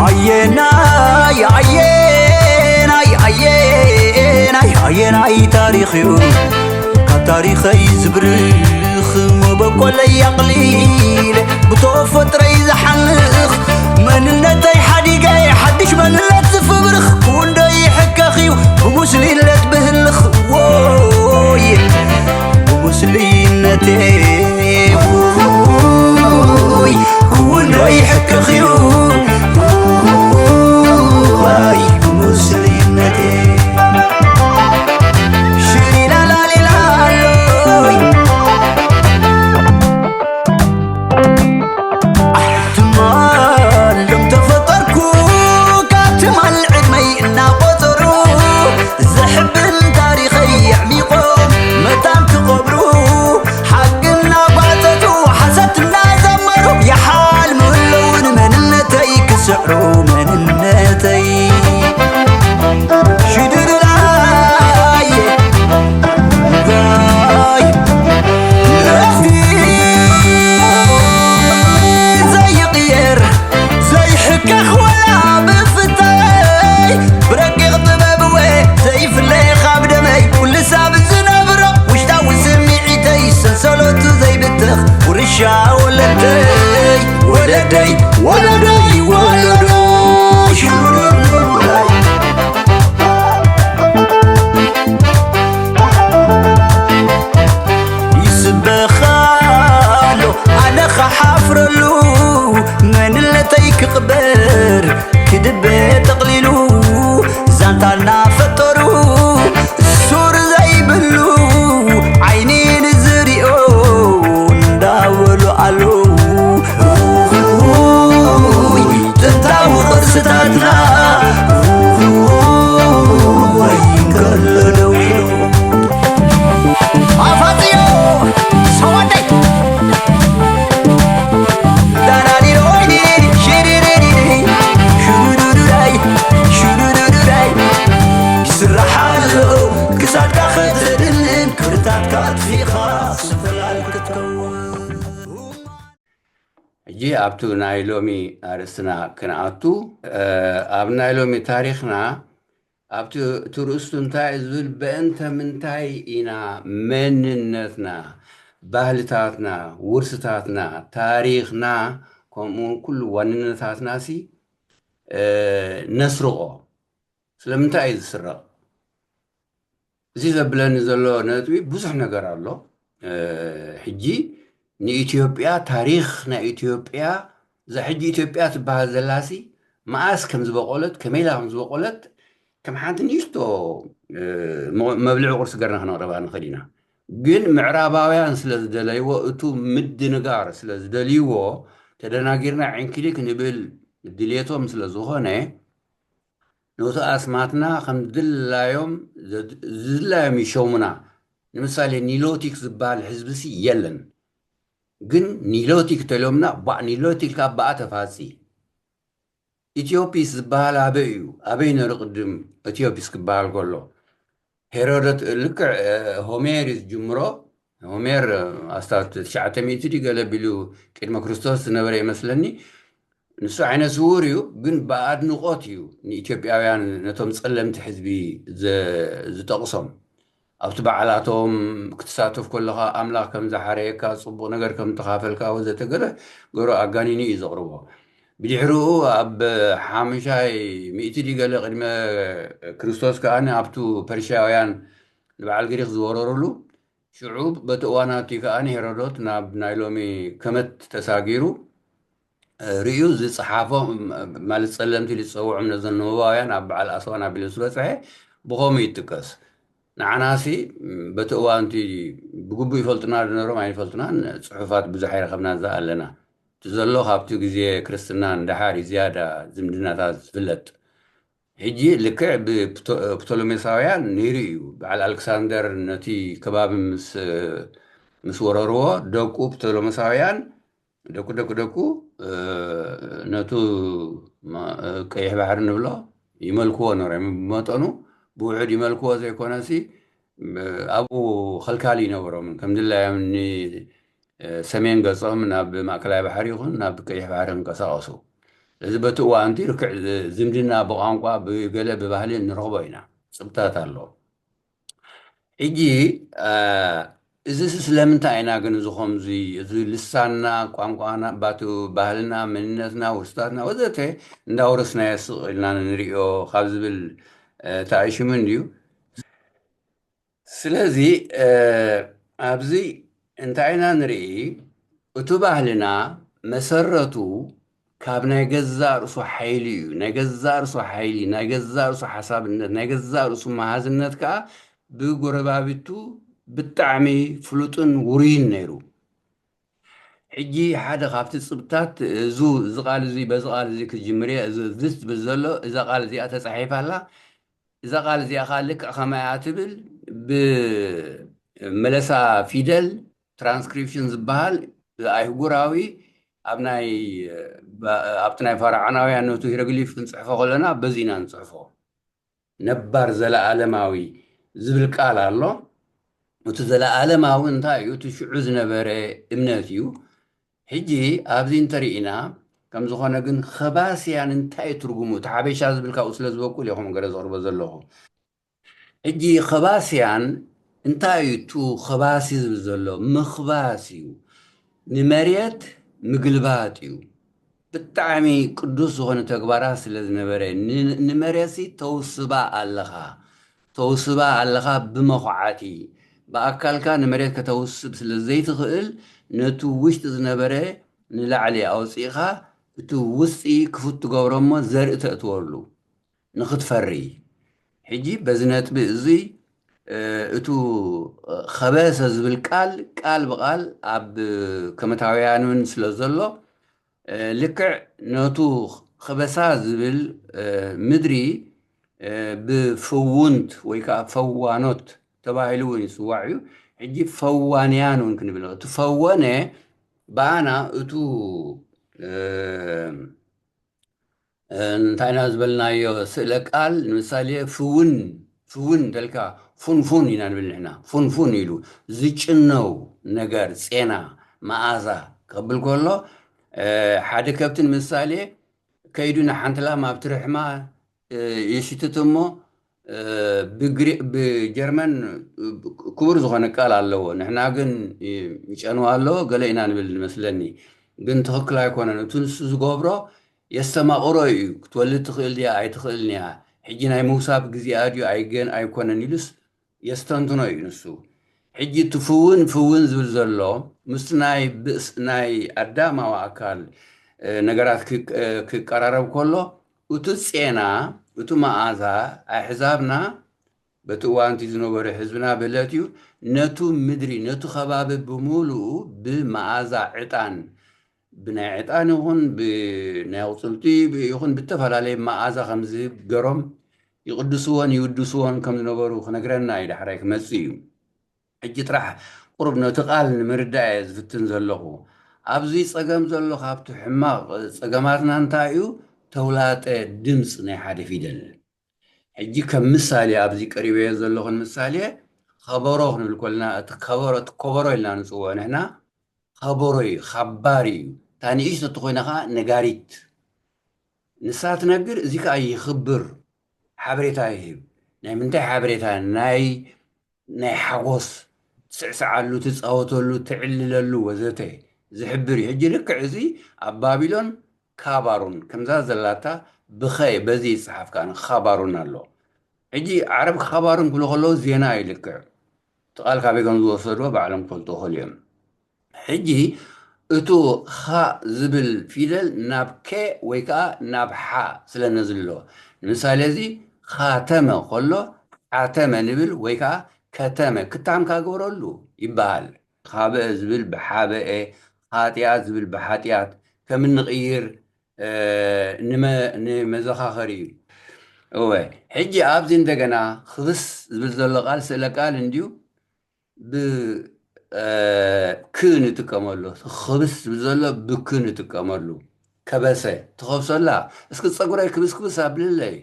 ኣየናይ ኣየናይ ኣየናይ ኣየናይ ታሪኽ እዩ ካብ ታሪኸይ ዝብርኽ መበቆለይ ኣቕሊለ ብተፈጥረይ ዝሓልኽ መንነተይ ሓዲገ ሓድሽ መንነት ዝፍብርኽ ክውንዶ ይሕከኽ እዩ ብሙስሊነት ብህልኽ ወይ ብሙስሊነተይ ክውንዶ ይሕከኽ እዩ ኣይ ብሙስሊነተይ ሽሪላላሊላሎይ ኣሕትማሎም ተፈጠርኩ ካብ ትማል ዕድመይ እናቆፀሩ ዘሕብን ታሪኸይ ኣዕሚቖም መታን ክቐብሩ ሓቂ እናጓተቱ ሓሰት እናዘመሩ ይሓልሙ ኣለዉ ንመንነተይ ክስዕሩ መንነተይ ሽድድራይ ዘይቕየር ዘይሕከኽ ወላ ብፍተይ ብረቂቕ ጥበብወ ዘይፍለ ካብ ደመይ ኩሉ ሳብ ዝነብሮ ውሽጣዊ ስምዒተይ ሰንሰለቱ ዘይብተኽ ውርሻ ወለደይ ወለደይ ወለደይ ወለዶ ይስበኻሎ ኣነ ኸሓፍረሉ መንነተይ ክቕበር ክድበ ጠቕሊሉ ዛንታ እናፈጠሩ ሱር ዘይብሉ ዓይኒ ንዝሪኦ እንዳበሉ ኣለዉ ጥንታዊ ቅርስታትና ወይ ከለለው ኣፋፅዮ ሰዋደይ ዳናዲሮይ ሽሪሪሪ ሽሩዱዱዳይ ሽሩዱዱዳይ ይስራሕ ኣሎ ክሳድካ ክትድንን ክብርታትካ ኣጥፊእኻ ስንፈላል ክትከውን ሕጂ ኣብቱ ናይ ሎሚ ኣርእስትና ክንኣቱ ኣብ ናይ ሎሚ ታሪኽና ኣብቲ እቲ ርእስቱ እንታይ እዩ ዝብል በእንተ ምንታይ ኢና መንነትና ባህልታትና ውርስታትና ታሪኽና ከምኡውን ኩሉ ዋንነታትና ሲ ነስርቆ ስለምንታይ እዩ ዝስረቕ እዚ ዘብለኒ ዘሎ ነጥቢ ብዙሕ ነገር ኣሎ ሕጂ ንኢትዮጵያ ታሪኽ ናይ ኢትዮጵያ እዛ ሕጂ ኢትዮጵያ ትበሃል ዘላሲ መኣስ ከም ዝበቆለት ከመይላ ከም ዝበቆለት ከም ሓንቲ ንእሽቶ መብልዒ ቁርሲ ገርና ክነቕረባ ንኽእል ኢና ግን ምዕራባውያን ስለ ዝደለይዎ እቱ ምድንጋር ስለ ዝደልይዎ ተደናጊርና ዕንክሊክ ንብል ድልየቶም ስለ ዝኾነ ነቲ ኣስማትና ከም ድላዮም ዝድላዮም ይሸሙና ንምሳሌ ኒሎቲክ ዝበሃል ህዝብሲ የለን ግን ኒሎቲክ ተሎምና ባዕ ኒሎቲክ ካብ በኣ ተፋፂ ኢትዮፒስ ዝበሃል ኣበይ እዩ ኣበይ ነሩ ቅድም ኢትዮፒስ ክበሃል ከሎ ሄሮዶት ልክዕ ሆሜር እዩ ዝጅምሮ ሆሜር ኣስታት ትሽዓተ ሚእቲ ድዩ ገለ ቢሉ ቅድመ ክርስቶስ ዝነበረ ይመስለኒ ንሱ ዓይነ ስውር እዩ ግን ብኣድንቆት እዩ ንኢትዮጵያውያን ነቶም ጸለምቲ ሕዝቢ ዝጠቕሶም ኣብቲ በዓላቶም ክትሳተፍ ከለኻ ኣምላኽ ከም ዝሓረየካ ጽቡቕ ነገር ከም ተኻፈልካ ወዘተ ገለ ገሩ ኣጋኒኑ እዩ ዘቕርቦ ብድሕሪኡ ኣብ ሓሙሻይ ሚእቲ ድዩ ገለ ቅድመ ክርስቶስ ከኣ ኣብቱ ፐርሽያውያን ንበዓል ግሪክ ዝወረሩሉ ሽዑ በቲ እዋናት እዩ ከኣ ሄሮዶት ናብ ናይ ሎሚ ከመት ተሳጊሩ ርእዩ ዝጸሓፎ ማለት ጸለምቲ ዝጸውዖም ነዘን ንህባውያን ኣብ በዓል ኣስዋን ኣቢሉ ዝበጽሐ ብኸምኡ ይጥቀስ ንዓናሲ በቲ እዋንቲ ብግቡእ ይፈልጡና ዝነበሮም ኣይንፈልጡናን ጽሑፋት ብዙሕ ኣይረኸብናን ዝኣለና እቲ ዘሎ ካብቲ ግዜ ክርስትና ንደሓር እዩ ዝያዳ ዝምድናታት ዝፍለጥ ሕጂ ልክዕ ብፕቶሎሜሳውያን ነይሩ እዩ። በዓል ኣሌክሳንደር ነቲ ከባቢ ምስ ወረርዎ ደቁ ፕቶሎሜሳውያን ደቁ ደቁ ደቁ ነቱ ቀይሕ ባሕሪ ንብሎ ይመልክዎ ነሮም። ብመጠኑ ብውሕድ ይመልክዎ ዘይኮነሲ ኣብኡ ከልካሊ ይነበሮምን ከም ድላዮም ሰሜን ገጾም ናብ ማእከላይ ባሕሪ ይኹን ናብ ቀይሕ ባሕሪ ክንቀሳቐሱ። እዚ በቲ እዋንቲ ርክዕ ዝምድና ብቋንቋ ብገለ ብባህሊ ንረኽቦ ኢና። ጽብታት ኣሎ። ሕጂ እዚስ ስለምንታይ ኢና ግን እዚ ከምዚ እዚ ልሳንና ቋንቋና ባቱ ባህልና መንነትና ውርስታትና ወዘተ እንዳወረስናዮ ስቕ ኢልና ንሪኦ ካብ ዝብል ተኣሽሙ እንድዩ። ስለዚ ኣብዚ እንታይ ኢና ንርኢ? እቲ ባህልና መሰረቱ ካብ ናይ ገዛእ ርእሱ ሓይሊ እዩ። ናይ ገዛእ ርእሱ ሓይሊ፣ ናይ ገዛእ ርእሱ ሓሳብነት፣ ናይ ገዛእ ርእሱ መሃዝነት ከኣ ብጎረባብቱ ብጣዕሚ ፍሉጥን ውሩይን ነይሩ። ሕጂ ሓደ ካብቲ ጽብታት እዙ እዚ ቃል እዚ በዚ ቃል እዚ ክጅምር እየ። እዚ ዝብል ዘሎ እዛ ቃል እዚኣ ተጻሒፋ ኣላ። እዛ ቃል እዚኣ ከዓ ልክዕ ከማይ እያ ትብል ብመለሳ ፊደል ትራንስክሪፕሽን ዝበሃል ብኣህጉራዊ ኣብ ናይ ኣብቲ ናይ ፈርዓናውያን ነቱ ሂሮግሊፍ ክንፅሕፎ ከለና በዚ ኢና ንፅሕፎ። ነባር ዘለኣለማዊ ዝብል ቃል ኣሎ። እቲ ዘለኣለማዊ እንታይ እዩ? እቲ ሽዑ ዝነበረ እምነት እዩ። ሕጂ ኣብዚ እንተርኢና ከም ዝኾነ ግን ኸባስያን እንታይ እዩ ትርጉሙ? እቲ ሓበሻ ዝብል ካብኡ ስለ ዝበቁል እየ ከምኡ ገለ ዘቕርቦ ዘለኹ። ሕጂ ኸባስያን እንታይ እዩ? እቱ ኸባሲ ዝብል ዘሎ ምኽባስ እዩ። ንመሬት ምግልባጥ እዩ። ብጣዕሚ ቅዱስ ዝኾነ ተግባራት ስለ ዝነበረ ንመሬትሲ ተውስባ ኣለኻ ተውስባ ኣለኻ ብመኹዓቲ ብኣካልካ ንመሬት ከተውስብ ስለ ዘይትኽእል ነቱ ውሽጢ ዝነበረ ንላዕሊ ኣውፂእኻ እቲ ውስጢ ክፉት ትገብሮ እሞ ዘርኢ ተእትወሉ ንኽትፈሪ። ሕጂ በዚ ነጥቢ እዙይ እቱ ኸበሰ ዝብል ቃል ቃል ብቃል ኣብ ከመታውያን እውን ስለ ዘሎ ልክዕ ነቱ ኸበሳ ዝብል ምድሪ ብፍውንት ወይ ከዓ ፈዋኖት ተባሂሉ እውን ይፅዋዕ እዩ። ሕጂ ፈዋንያን እውን ክንብል እቲ ፈወነ ብኣና እቱ እንታይ ኢና ዝበልናዮ ስእለ ቃል ንምሳሌ ፍውን ፍውን እንተልካ ፉንፉን ኢና ንብል ንሕና። ፉንፉን ኢሉ ዝጭነው ነገር ጼና መኣዛ ከብል ከሎ ሓደ ከብቲ ንምሳሌ ከይዱ ንሓንቲ ላም ኣብቲ ርሕማ የሽትት እሞ ብጀርመን ክቡር ዝኾነ ቃል ኣለዎ። ንሕና ግን ይጨንዋ ኣለዎ ገለ ኢና ንብል ዝመስለኒ። ግን ትኽክል ኣይኮነን። እቲ ንሱ ዝገብሮ የስተማቕሮ እዩ። ክትወልድ ትኽእል ድያ ኣይትኽእልን እያ፣ ሕጂ ናይ ምውሳብ ግዜኣ ድዩ ኣይገን ኣይኮነን ኢሉስ የስተንትኖ እዩ ንሱ። ሕጂ እቲ ፍውን ፍውን ዝብል ዘሎ ምስ ናይ ብእስ ናይ ኣዳማዊ ኣካል ነገራት ክቀራረብ ከሎ እቲ ጼና እቲ መኣዛ ኣሕዛብና በቲ እዋንቲ ዝነበሩ ህዝብና ብለት እዩ ነቱ ምድሪ ነቱ ከባቢ ብምሉኡ ብመኣዛ ዕጣን ብናይ ዕጣን ይኹን ብናይ ኣቁፅልቲ ይኹን ብተፈላለየ መኣዛ ከም ዝህብ ገሮም ይቕድስዎን ይውድስዎን ከም ዝነበሩ ክነግረና እዩ ዳሕራይ ክመፅእ እዩ። ሕጂ ጥራሕ ቁሩብ ነቲ ቃል ንምርዳእ እየ ዝፍትን ዘለኹ። ኣብዚ ፀገም ዘሎ ካብቲ ሕማቕ ፀገማትና እንታይ እዩ? ተውላጠ ድምፂ ናይ ሓደ ፊደል። ሕጂ ከም ምሳሌ ኣብዚ ቀሪበዮ ዘለኹን ምሳሌ ከበሮ ክንብል ኮልና እቲ ከበሮ እቲ ከበሮ ኢልና ንፅውዖ ንሕና ከበሮ እዩ፣ ኻባር እዩ። እታ ንእሽቶ እንተኾይና ከዓ ነጋሪት ንሳ ትነግር፣ እዚ ከዓ ይኽብር፣ ሓበሬታ ይህብ። ናይ ምንታይ ሓበሬታ? ናይ ናይ ሓጎስ ትስዕስዓሉ፣ ትፃወተሉ፣ ትዕልለሉ ወዘተ ዝሕብር እዩ። ሕጂ ልክዕ እዚ ኣብ ባቢሎን ካባሩን ከምዛ ዘላታ ብኸ በዚ ይፅሓፍ ከዓ ካባሩን ኣሎ። ሕጂ ዓረብ ካባሩን ክብሉ ከለዉ ዜና እዩ ልክዕ። እቲ ቃል ካበይ ከም ዝወሰድዎ ባዕሎም ክፈልጡ ይኽእሉ እዮም። ሕጂ እቱ ኻ ዝብል ፊደል ናብ ከ ወይ ከዓ ናብ ሓ ስለ ነዝሎ ንምሳሌ እዚ ኻተመ ከሎ ሓተመ ንብል ወይ ከዓ ከተመ ክታምካ ግበረሉ ይበሃል። ኻበአ ዝብል ብሓበአ፣ ኻጢኣት ዝብል ብሓጢኣት ከም እንቕይር ንመዘኻኸሪ እዩ። እወ፣ ሕጂ ኣብዚ እንደገና ክብስ ዝብል ዘሎ ቃል ስእለ ቃል እንድዩ። ብ እ፣ ክ ንጥቀመሉ። ክብስ ዝብል ዘሎ ብክ ንጥቀመሉ። ከበሰ፣ ትኸብሶላ። እስኪ ፀጉረይ ክብስ ክብስ ኣብልለይ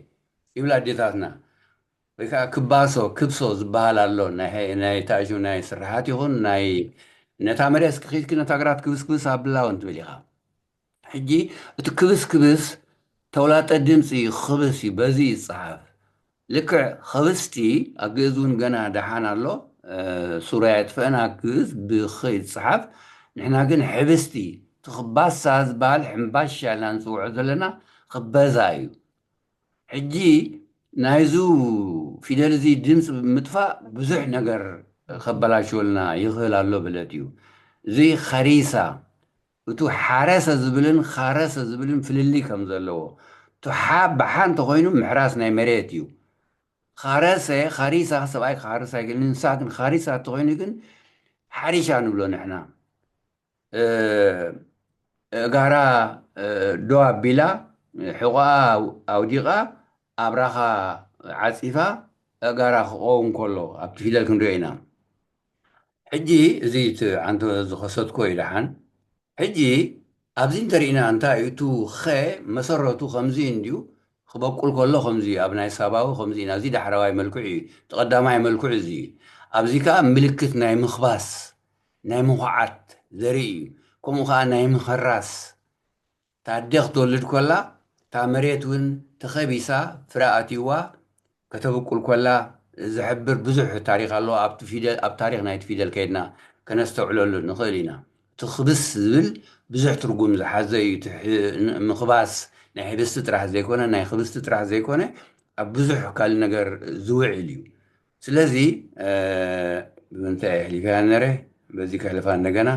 ይብላ ኣዴታትና። ወይ ከዓ ክባሶ፣ ክብሶ ዝበሃል ኣሎ። ናይ፣ ናይ ታእሹ ናይ ስራሓት ይኹን ናይ ነታ መሬት እስኪ ኺድኪ ነታ ግራት ክብስ ክብስ ኣብላ እውን ትብል ኢኻ። ሕጂ እቲ ክብስ ክብስ ተውላጠ ድምፂ ክብስ እዩ፣ በዚ ይፀሓፍ። ልክዕ ኸብስቲ ኣብ ግእዝ እውን ገና ደሓን ኣሎ። እ፣ ሱርያ የጥፍአና ግእዝ ብኸ ይፀሓፍ። ንሕና ግን ሕብስቲ፣ ትኽባሳ ዝበሃል ሕምባሻ ኢልና ንፅውዖ ዘለና ክበዛ እዩ። ሕጂ ናይዙ ፊደል እዚ ድምፂ ብምጥፋእ ብዙሕ ነገር ከበላሽወልና ይኽእል ኣሎ ብለት እዩ። እዚ ኸሪሳ፣ እቱ ሓረሰ ዝብልን ኻረሰ ዝብልን ፍልልይ ከም ዘለዎ፣ እቱ ሓ ብሓ እንተኾይኑ ምሕራስ ናይ መሬት እዩ። ኻረሰ፣ ኻሪሳ፣ ሰብኣይ ክሓርስ ኣይክእልን፣ ንሳ ግን ኻሪሳ እንተኾይኑ ግን ሓሪሻ ንብሎ ንሕና። እ፣ እጋራ፣ እ፣ ዶ ኣቢላ፣ ሕቖኣ ኣውዲቓ፣ ኣብራኻ ዓፂፋ፣ እጋራ ክኸውን ከሎ ኣብቲ ፊደል ክንሪኦ ኢና። ሕጂ እዚ እቲ ዓንቶ ዝኸሰትኮ እዩ ደሓን። ሕጂ ኣብዚ እንተሪእና እንታይ እዩ? እቱ ኸ መሰረቱ ከምዚ እንድዩ፣ ክበቁል ከሎ ከምዚ እዩ፣ ኣብ ናይ ሳባዊ ከምዚ ኢና። እዚ ዳሕረዋይ መልክዑ እዩ፣ እቲ ቀዳማይ መልክዑ እዚ እዩ። ኣብዚ ከኣ ምልክት ናይ ምኽባስ፣ ናይ ምኹዓት ዘርኢ እዩ። ከምኡ ከኣ ናይ ምኽራስ፣ እታ ኣደ ክትወልድ ከላ፣ እታ መሬት እውን ተኸቢሳ፣ ፍረ ኣትይዋ፣ ከተብቁል ከላ ዝሕብር ብዙሕ ታሪኽ ኣሎ። ኣብቲ ፊደል፣ ኣብ ታሪኽ ናይቲ ፊደል ከይድና ከነስተውዕለሉ ንኽእል ኢና። እቲ ክብስ ዝብል ብዙሕ ትርጉም ዝሓዘ እዩ። እቲ ሕ-፣ ን-፣ ምኽባስ ናይ ሕብስቲ ጥራሕ ዘይኮነ፣ ናይ ክብስቲ ጥራሕ ዘይኮነ፣ ኣብ ብዙሕ ካልእ ነገር ዝውዕል እዩ። ስለዚ፣ እ፣ ብምንታይ ኣሕሊፈያ ነረ? በዚ ከሕልፋ እንደገና።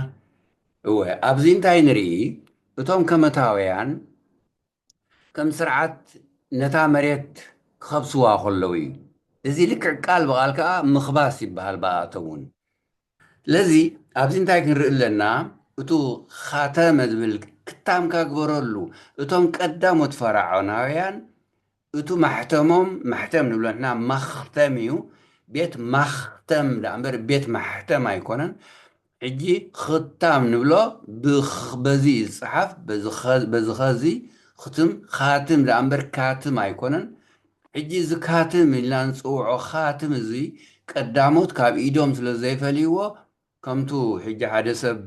እወ፣ ኣብዚ እንታይ ንርኢ? እቶም ከመታውያን ከም ስርዓት ነታ መሬት ክኸብስዋ ከለዉ እዩ። እዚ ልክዕ ቃል ብቓል ከኣ ምኽባስ ይበሃል ብኣቶም እውን። ስለዚ ኣብዚ እንታይ ክንርኢ ኣለና? እቱ ኻተመ ዝብል ክታምካ ግበረሉ። እቶም ቀዳሞት ፈርዖናውያን እቱ ማሕተሞም፣ ማሕተም ንብሎ ንሕና ማኽተም እዩ። ቤት ማኽተም ደኣ እምበር ቤት ማሕተም ኣይኮነን። ሕጂ ኽታም ንብሎ ብኽ-፣ በዚ እዩ ዝፀሓፍ፣ በዚ ኸ-፣ በዚ ኸዚ ኽትም፣ ኻትም ደኣ እምበር ካትም ኣይኮነን። ሕጂ እዚ ካትም ኢልና ንፅውዖ ኻትም እዚ ቀዳሞት ካብ ኢዶም ስለ ዘይፈልይዎ፣ ከምቱ ሕጂ ሓደ ሰብ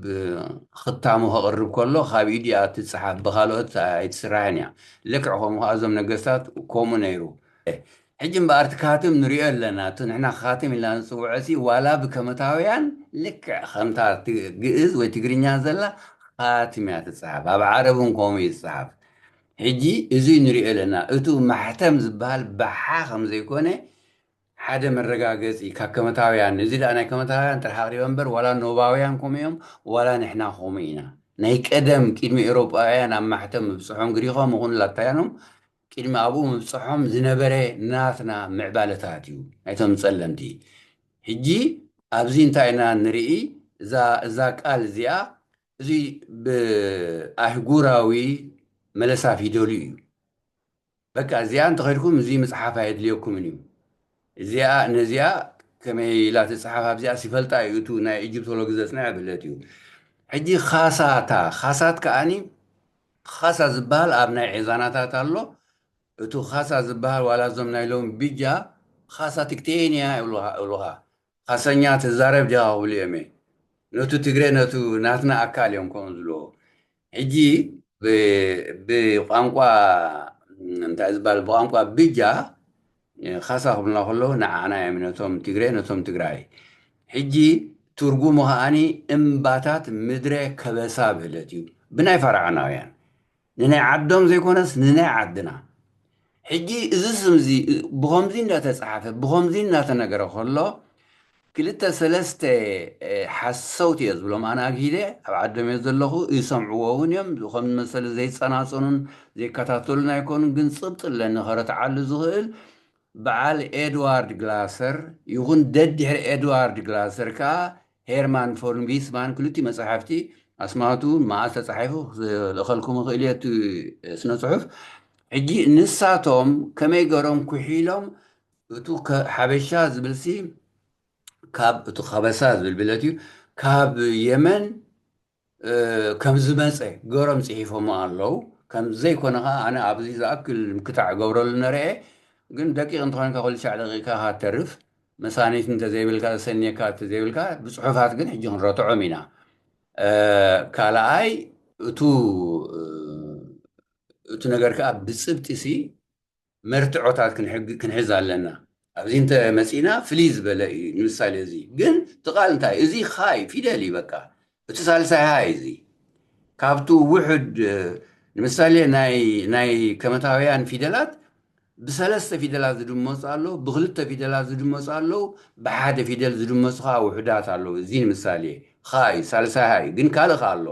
ኽታሙ ከቕርብ ከሎ ካብ ኢዱ እያ ትፀሓፍ፣ ብኻልኦት ኣይትስራሕን እያ። ልክዕ ከምኡ ከዓ እዞም ነገስታት ከምኡ ነይሩ። ሕጂ እምበኣር እቲ ካትም ንሪኦ ኣለና። እቲ ንሕና ካትም ኢልና ንፅውዖ ሲ ዋላ ብከመታውያን ልክዕ ከምታ ት-፣ ግእዝ ወይ ትግርኛ ዘላ ካትም እያ ትፀሓፍ። ኣብ ዓረብ እውን ከምኡ እዩ ዝፀሓፍ። ሕጂ እዚ ንሪኦ ኣለና። እቱ ማሕተም ዝበሃል ብሓ ከም ዘይኮነ ሓደ መረጋገፂ ካብ ከመታውያን፣ እዚ ደኣ ናይ ከመታውያን ጥራሕ ኣቕሪበ እምበር ዋላ ኖባውያን ከምኡ እዮም፣ ዋላ ንሕና ከምኡ ኢና። ናይ ቀደም ቅድሚ ኤውሮጳውያን ኣብ ማሕተም ምብፅሖም ግሪኾም ይኹን ላታያኖም ቅድሚ ኣብኡ ምብፅሖም ዝነበረ ናትና ምዕባለታት እዩ፣ ናይቶም ጸለምቲ። ሕጂ ኣብዚ እንታይ ኢና ንርኢ? እዛ፣ እዛ ቃል እዚኣ፣ እዚ ብኣህጉራዊ መለሳ ፊደሉ እዩ። በቃ እዚኣ እንተኸድኩም እዚ ምጽሓፍ ኣየድልየኩምን እዩ። እዚኣ፣ ነዚኣ ከመይ ኢላ ትጽሓፍ ኣብዚኣ ሲፈልጣ እዩ፣ እቱ ናይ ኢጅፕቶሎጂ ዘጽንዐ ብለት እዩ። ሕጂ ኻሳታ፣ ኻሳት ከኣኒ ኻሳ ዝበሃል ኣብ ናይ ዔዛናታት ኣሎ። እቱ ኻሳ ዝበሃል ዋላ እዞም ናይ ሎሚ ብጃ ኻሳ ትክቴንያ ይብሉኻ፣ ይብሉኻ። ኻሰኛ ትዛረብ ዲኻ ክብሉ እዮም። ነቱ ትግረ ነቱ ናትና ኣካል እዮም ከምኡ ዝብልዎ። ሕጂ ብ-፣ ብቋንቋ እንታይ ዝበሃል፣ ብቋንቋ ብጃ ኻሳ ክብሉና ከለዉ ንዓና እዮም፣ ነቶም ትግረ፣ ነቶም ትግራይ። ሕጂ ትርጉሙ ከኣኒ እምባታት ምድረ ከበሳ ብህለት እዩ። ብናይ ፈርዖናውያን። ንናይ ዓዶም ዘይኮነስ ንናይ ዓድና። ሕጂ እዚ ስም እዚ ብኸምዚ እንዳተጻሓፈ፣ ብኸምዚ እንዳተነገረ ከሎ፣ ክልተ ሰለስተ፣ እ፣ ሓሰውቲ እየ ዝብሎም ኣነ ኣግሂደ፣ ኣብ ዓዶም እየ ዘለኹ፣ ይሰምዕዎ እውን እዮም። ከም መሰለ ዘይጸናጸኑን ዘይከታተሉን ኣይኮኑን፣ ግን ጽብጥ ኣለኒ ከረትዓሉ ዝኽእል በዓል ኤድዋርድ ግላሰር ይኹን ደድሕሪ ኤድዋርድ ግላሰር ከኣ ሄርማን ፎን ቪስማን ክልቲኡ መጻሕፍቲ ኣስማቱ መዓስ ተጻሒፉ ክልእኸልኩም እኽእል እየ እቲ ስነ ጽሑፍ። ሕጂ ንሳቶም ከመይ ገሮም ኩሒሎም፣ እቱ ከ-፣ ሓበሻ ዝብልሲ ካብ እቱ ከበሳ ዝብል ብለት እዩ፣ ካብ የመን፣ እ፣ ከም ዝመጸ ገሮም ጽሒፎሞ ኣለዉ። ከም ዘይኮነ ኸዓ ኣነ ኣብዚ ዝኣክል ምክታዕ እገብረሉ ነርአ፣ ግን ደቂቕ እንተኾይንካ ኩሉ ሻዕ ደቂቕካ ትተርፍ፣ መሳኒት እንተዘይብልካ፣ ዘሰንየካ እንተዘይብልካ፣ ብጽሑፋት ግን ሕጂ ክንረትዖም ኢና። እ፣ ካልኣይ፣ እቱ፣ እ፣ እቱ ነገር ከኣ ብጽብጢሲ መርትዖታት ክንሕግ-፣ ክንሕዝ ኣለና። ኣብዚ እንተ መጺእና ፍልይ ዝበለ እዩ። ንምሳሌ እዚ ግን እቲ ቃል እንታይ እዩ? እዚ ኻይ ፊደል እዩ በቃ። እቲ ሳልሳይ ሃ እዩ እዚ። ካብቱ ውሑድ፣ እ፣ ንምሳሌ ናይ፣ ናይ ከመታውያን ፊደላት ብሰለስተ ፊደላት ዝድመጹ ኣለዉ፣ ብክልተ ፊደላት ዝድመጹ ኣለዉ፣ ብሓደ ፊደል ዝድመጹ ኸዓ ውሑዳት ኣለዉ። እዚ ንምሳሌ ኻይ ሳልሳይ ሃ እዩ። ግን ካልእ ኸዓ ኣሎ።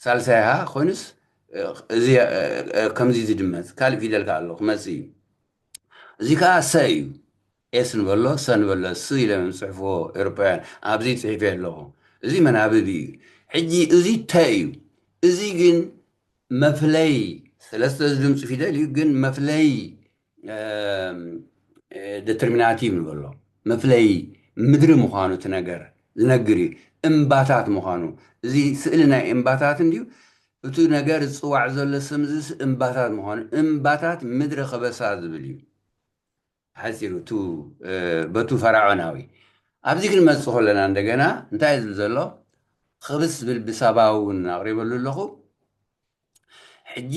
ሳልሳይ ሃ ኮይኑስ፣ እ፣ እዚ፣ እ፣ እ፣ ከምዚ ዝድመጽ ካልእ ፊደል ከኣ ኣሎ ክመጽእ እዩ። እዚ ከኣ ሰ እዩ። ኤስ ንበሎ፣ ሰ ንበሎ፣ ስ ኢሎም እዮም ዝጽሕፍዎ ኤውሮጳውያን። ኣብዚ ጽሒፈ ኣለኹ። እዚ መናብቢ እዩ። ሕጂ እዚ ተ እዩ። እዚ ግን መፍለይ፣ ሰለስተ ዝድምጹ ፊደል እዩ፣ ግን መፍለይ፣ እም፣ እ፣ ዴተርሚናቲቭ ንበሎ። መፍለይ ምድሪ ምዃኑ እቲ ነገር ዝነግር እዩ። እምባታት ምዃኑ። እዚ ስእሊ ናይ እምባታት እንድዩ። እቲ ነገር ዝጽዋዕ ዘሎ ስም እዚ እምባታት ምዃኑ። እምባታት ምድረ ከበሳ ዝብል እዩ። ሓጺሩ፣ እቱ፣ እ፣ በቱ ፈርዖናዊ። ኣብዚ ክንመጽእ ከለና እንደገና እንታይ እዩ ዝብል ዘሎ? ክብስ ዝብል ብሳባዊ እውን ኣቕሪበሉ ኣለኹ። ሕጂ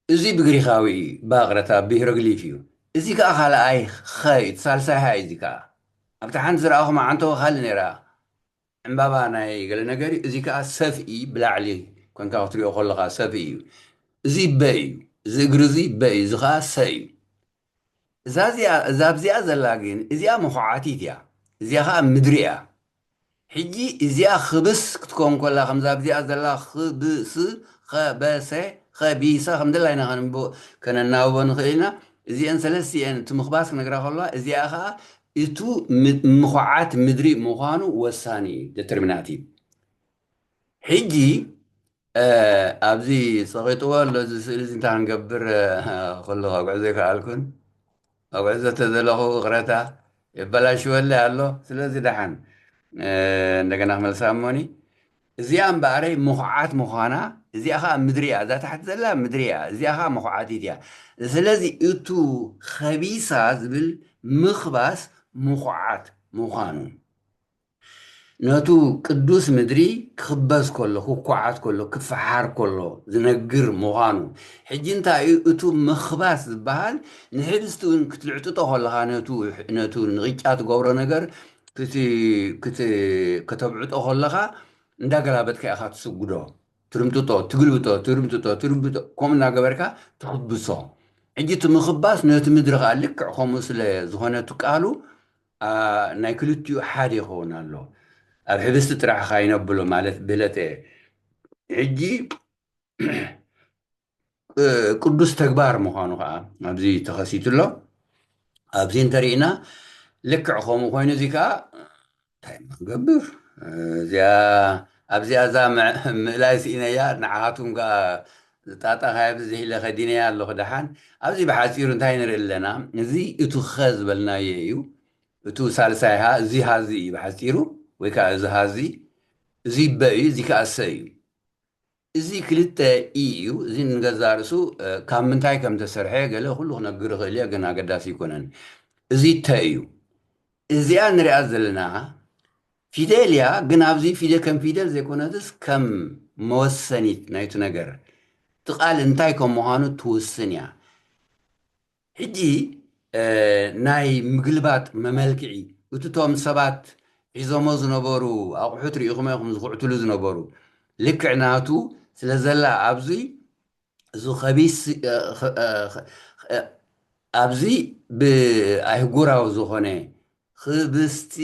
እዚ ብግሪኻዊ እዩ፣ ብኣቕረታ ብሂሮግሊፍ እዩ። እዚ ከኣ ካልኣይ ኸ እዩ፣ እቲ ሳልሳይ ሃ እዩ። እዚ ከኣ ኣብቲ ሓንቲ ዝረኣኹ መዓንተወ ካልእ ነይራ፣ ዕምባባ ናይ ገለ ነገር እዩ። እዚ ከኣ ሰፍኢ ብላዕሊ ኮንካ ክትሪኦ ከለኻ ሰፍኢ እዩ። እዚ በ እዩ፣ እዚ እግሪ እዚ በ እዩ፣ እዚ ከኣ ሰ እዩ። እዛ እዚኣ፣ እዛ ኣብዚኣ ዘላ ግን፣ እዚኣ መኹዓቲት እያ፣ እዚኣ ከኣ ምድሪ እያ። ሕጂ እዚኣ ክብስ ክትከውን ከላ፣ ከምዛ ኣብዚኣ ዘላ ክብስ፣ ኸበሰ፣ ኸቢሰ፣ ከም ደላይና ከነንብ-፣ ከነናብቦ ንኽእል ኢና። እዚአን ሰለስቲአን እቲ ምኽባስ ክነግራ ከለዋ፣ እዚኣ ኸኣ እቱ ም-፣ ምኹዓት ምድሪ ምዃኑ ወሳኒ እዩ፣ ዴተርሚናቲቭ። ሕጂ፣ እ፣ ኣብዚ ጸቒጥዎ ኣሎ፣ እዚ ስእሊ እዚ እንታይ ክንገብር፣ እ፣ ከለኹ ኣጉዕዞ ኣይከኣልኩን። ኣጉዕዞ ተዘለኹ ይቕረታ፣ የበላሽወለይ ኣሎ። ስለዚ ደሓን፣ እ፣ እንደገና ክመልሳ እሞኒ። እዚኣ እምበኣረይ ምኹዓት ምዃና፣ እዚኣ ኸኣ ምድሪ እያ። እዛ ታሕቲ ዘላ ምድሪ እያ፣ እዚኣ ኸኣ መኹዓቲት እያ። ስለዚ እቱ ኸቢሳ ዝብል ምኽባስ ምኹዓት ምዃኑ፣ ነቱ ቅዱስ ምድሪ ክኽበስ ከሎ፣ ክኳዓት ከሎ፣ ክፈሓር ከሎ ዝነግር ምዃኑ። ሕጂ እንታይ እዩ እቱ ምኽባስ ዝበሃል? ንሕብስቲ እውን ክትልዕጥጦ ከለኻ፣ ነቱ፣ ነቱ ንቕጫ ትገብሮ ነገር ክት-፣ ክት-፣ ከተብዕጦ ከለኻ፣ እንዳገላበጥካ ኢኻ ትስጉዶ። ትርምጥጦ፣ ትግልብጦ፣ ትርምጥጦ፣ ትርምጥጦ፣ ከምኡ እናገበርካ ትኽብሶ። ሕጂ እቲ ምኽባስ ነቲ ምድሪ ከኣ ልክዕ ከምኡ ስለ ዝኾነ እቲ ቃሉ፣ ኣ፣ ናይ ክልቲኡ ሓደ ይኸውን ኣሎ። ኣብ ሕብስቲ ጥራሕ ኸይነብሎ ማለት ብለተ። ሕጂ፣ እ፣ ቅዱስ ተግባር ምዃኑ ኸኣ ኣብዚ ተኸሲቱ ኣሎ። ኣብዚ እንተርኢና ልክዕ ከምኡ ኮይኑ፣ እዚ ከኣ እንታይ ኢና ንገብር? እዚኣ፣ ኣብዚኣ እዛ ምዕ-፣ ምእላይ ስኢነያ፣ ንዓኻትኩም ከኣ ጣጣ ካያ ብዝሕ ኢለ ከዲነያ ኣለኹ። ደሓን፣ ኣብዚ ብሓጺሩ እንታይ ንርኢ ኣለና? እዚ እቱ ኸ ዝበልናዮ እዩ። እቱ ሳልሳይ ሃ፣ እዚ ሃዚ እዩ ብሓጺሩ፣ ወይ ከኣ እዚ ሃዚ። እዚ በ እዩ፣ እዚ ከኣ ሰ እዩ። እዚ ክልተ ኢ እዩ። እዚ ንገዛእ ርእሱ፣ እ፣ ካብ ምንታይ ከም ተሰርሐ ገለ ኩሉ ክነግር እኽእል እየ፣ ግን ኣገዳሲ ኣይኮነን። እዚ ተ እዩ። እዚኣ ንሪኣ ዘለና ፊደል እያ፣ ግን ኣብዚ ፊደል ከም ፊደል ዘይኮነትስ ከም መወሰኒት ናይቲ ነገር፣ እቲ ቃል እንታይ ከም ምዃኑ ትውስን እያ። ሕጂ፣ እ፣ ናይ ምግልባጥ መመልክዒ፣ እቲ እቶም ሰባት ሒዞሞ ዝነበሩ ኣቑሑት ርኢኹም ኢኹም ዝኹዕትሉ ዝነበሩ፣ ልክዕ ናቱ ስለ ዘላ ኣብዚ፣ እዚ ኸቢስ፣ እ፣ ኸ-፣ እ፣ ኸ-፣ እ፣ ኣብዚ ብኣህጉራዊ ዝኾነ ክብስቲ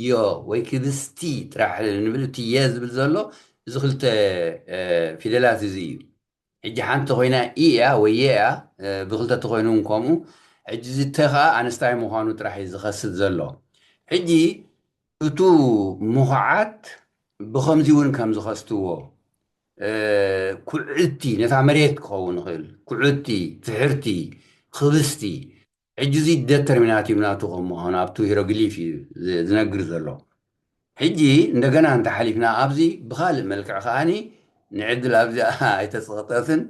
ዮ ወይ ክብስቲ ጥራሕ ንብል፣ እቲ የ ዝብል ዘሎ፣ እዚ ክልተ፣ እ፣ ፊደላት እዚ እዩ። ሕጂ ሓንቲ ኮይና ኢ እያ ወይ የ እያ፣ እ፣ ብክልተ ተኮይኑ እውን ከምኡ። ሕጂ እዚ ተ ከኣ ኣንስታይ ምዃኑ ጥራሕ እዩ ዝኸስት ዘሎ። ሕጂ እቱ ምኹዓት ብኸምዚ እውን ከም ዝኸስትዎ፣ ኩዕቲ፣ ነታ መሬት ክኸውን ይኽእል፣ ኩዕቲ፣ ትሕርቲ፣ ክብስቲ። ሕጂ እዚ ደተርሚናቲቭ ናቱ ከም ምዃኑ ኣብቲ ሂሮግሊፍ እዩ ዝነግር ዘሎ። ሕጂ እንደገና እንተሓሊፍና ኣብዚ ብኻልእ መልክዕ ከዓኒ ንዕድል ኣብዚኣ ኣይተፀቕጠትን።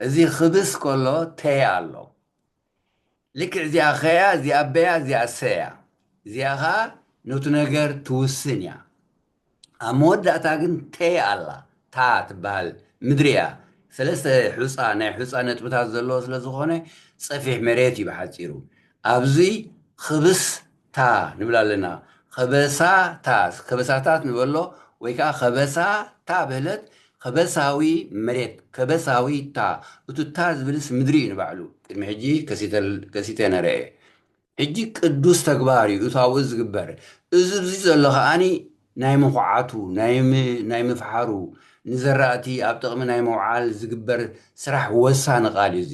እዚ ክብስ ከሎ ተያ ኣሎ። ልክዕ እዚኣ ኸያ፣ እዚኣ በያ፣ እዚኣ ሰያ። እዚኣ ኸዓ ነቱ ነገር ትውስን እያ። ኣብ መወዳእታ ግን ተይ ኣላ። ታ ትበሃል ምድሪ እያ። ሰለስተ ሑፃ፣ ናይ ሑፃ ነጥብታት ዘለዎ ስለ ዝኾነ ጸፊሕ መሬት እዩ ብሓፂሩ። ኣብዚ ኽብስ ታ ንብል ኣለና። ኸበሳ ታ፣ ኸበሳታት ንበሎ ወይ ከዓ ኸበሳ ታ በለት። ኸበሳዊ መሬት፣ ኸበሳዊ ታ። እቱ ታ ዝብልስ ምድሪ እዩ ንባዕሉ። ቅድሚ ሕጂ ከሲተ ነረአ። ሕጂ ቅዱስ ተግባር እዩ እቱ ኣብኡ ዝግበር። እዚ ኣብዚ ዘሎ ከዓኒ ናይ ምኹዓቱ፣ ናይ ምፍሓሩ፣ ንዘራእቲ ኣብ ጥቕሚ ናይ ምውዓል ዝግበር ስራሕ ወሳኒ ቃል እዩ እዚ።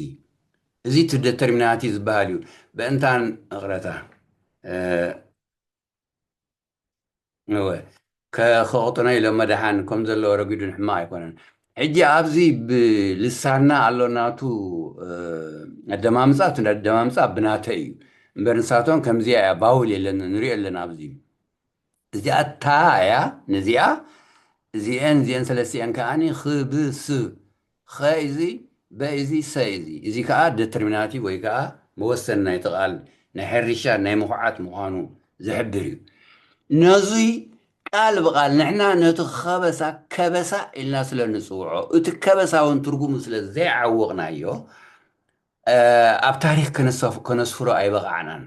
እዚ እቲ ደተርሚናቲ ዝበሃል እዩ። በእንታን እቕረታ እወ፣ ከ-፣ ከቕጥኖ ኢሎም መድሓን ከም ዘለዎ ረጒዱ ንሕማቕ ኣይኮነን። ሕጂ ኣብዚ ብልሳና ኣሎ ናቱ፣ እ፣ ኣደማምፃ፣ እቲ ኣደማምፃ ብናተይ እዩ። እምበር ንሳቶም ከምዚኣ እያ፣ ቫውል የለን፣ ንሪኦ ኣለና ኣብዚ። እዚኣ ታ እያ፣ ነዚኣ፣ እዚአን፣ እዚአን ሰለስቲአን ከዓኒ ኽብስ ኸ እዚ፣ በ እዚ፣ ሰ እዚ። እዚ ከዓ ደተርሚናቲቭ ወይ ከዓ መወሰኒ ናይቲ ቃል ናይ ሕርሻ ናይ ምኹዓት ምዃኑ ዝሕብር እዩ። ነዙይ ቃል ብቓል ንሕና ነቲ ኸበሳ ከበሳ ኢልና ስለ ንጽውዖ፣ እቲ ከበሳ እውን ትርጉሙ ስለ ዘይዓወቕናዮ፣ እ፣ ኣብ ታሪኽ ከነሰፍ-፣ ከነስፍሮ ኣይበቓዕናን።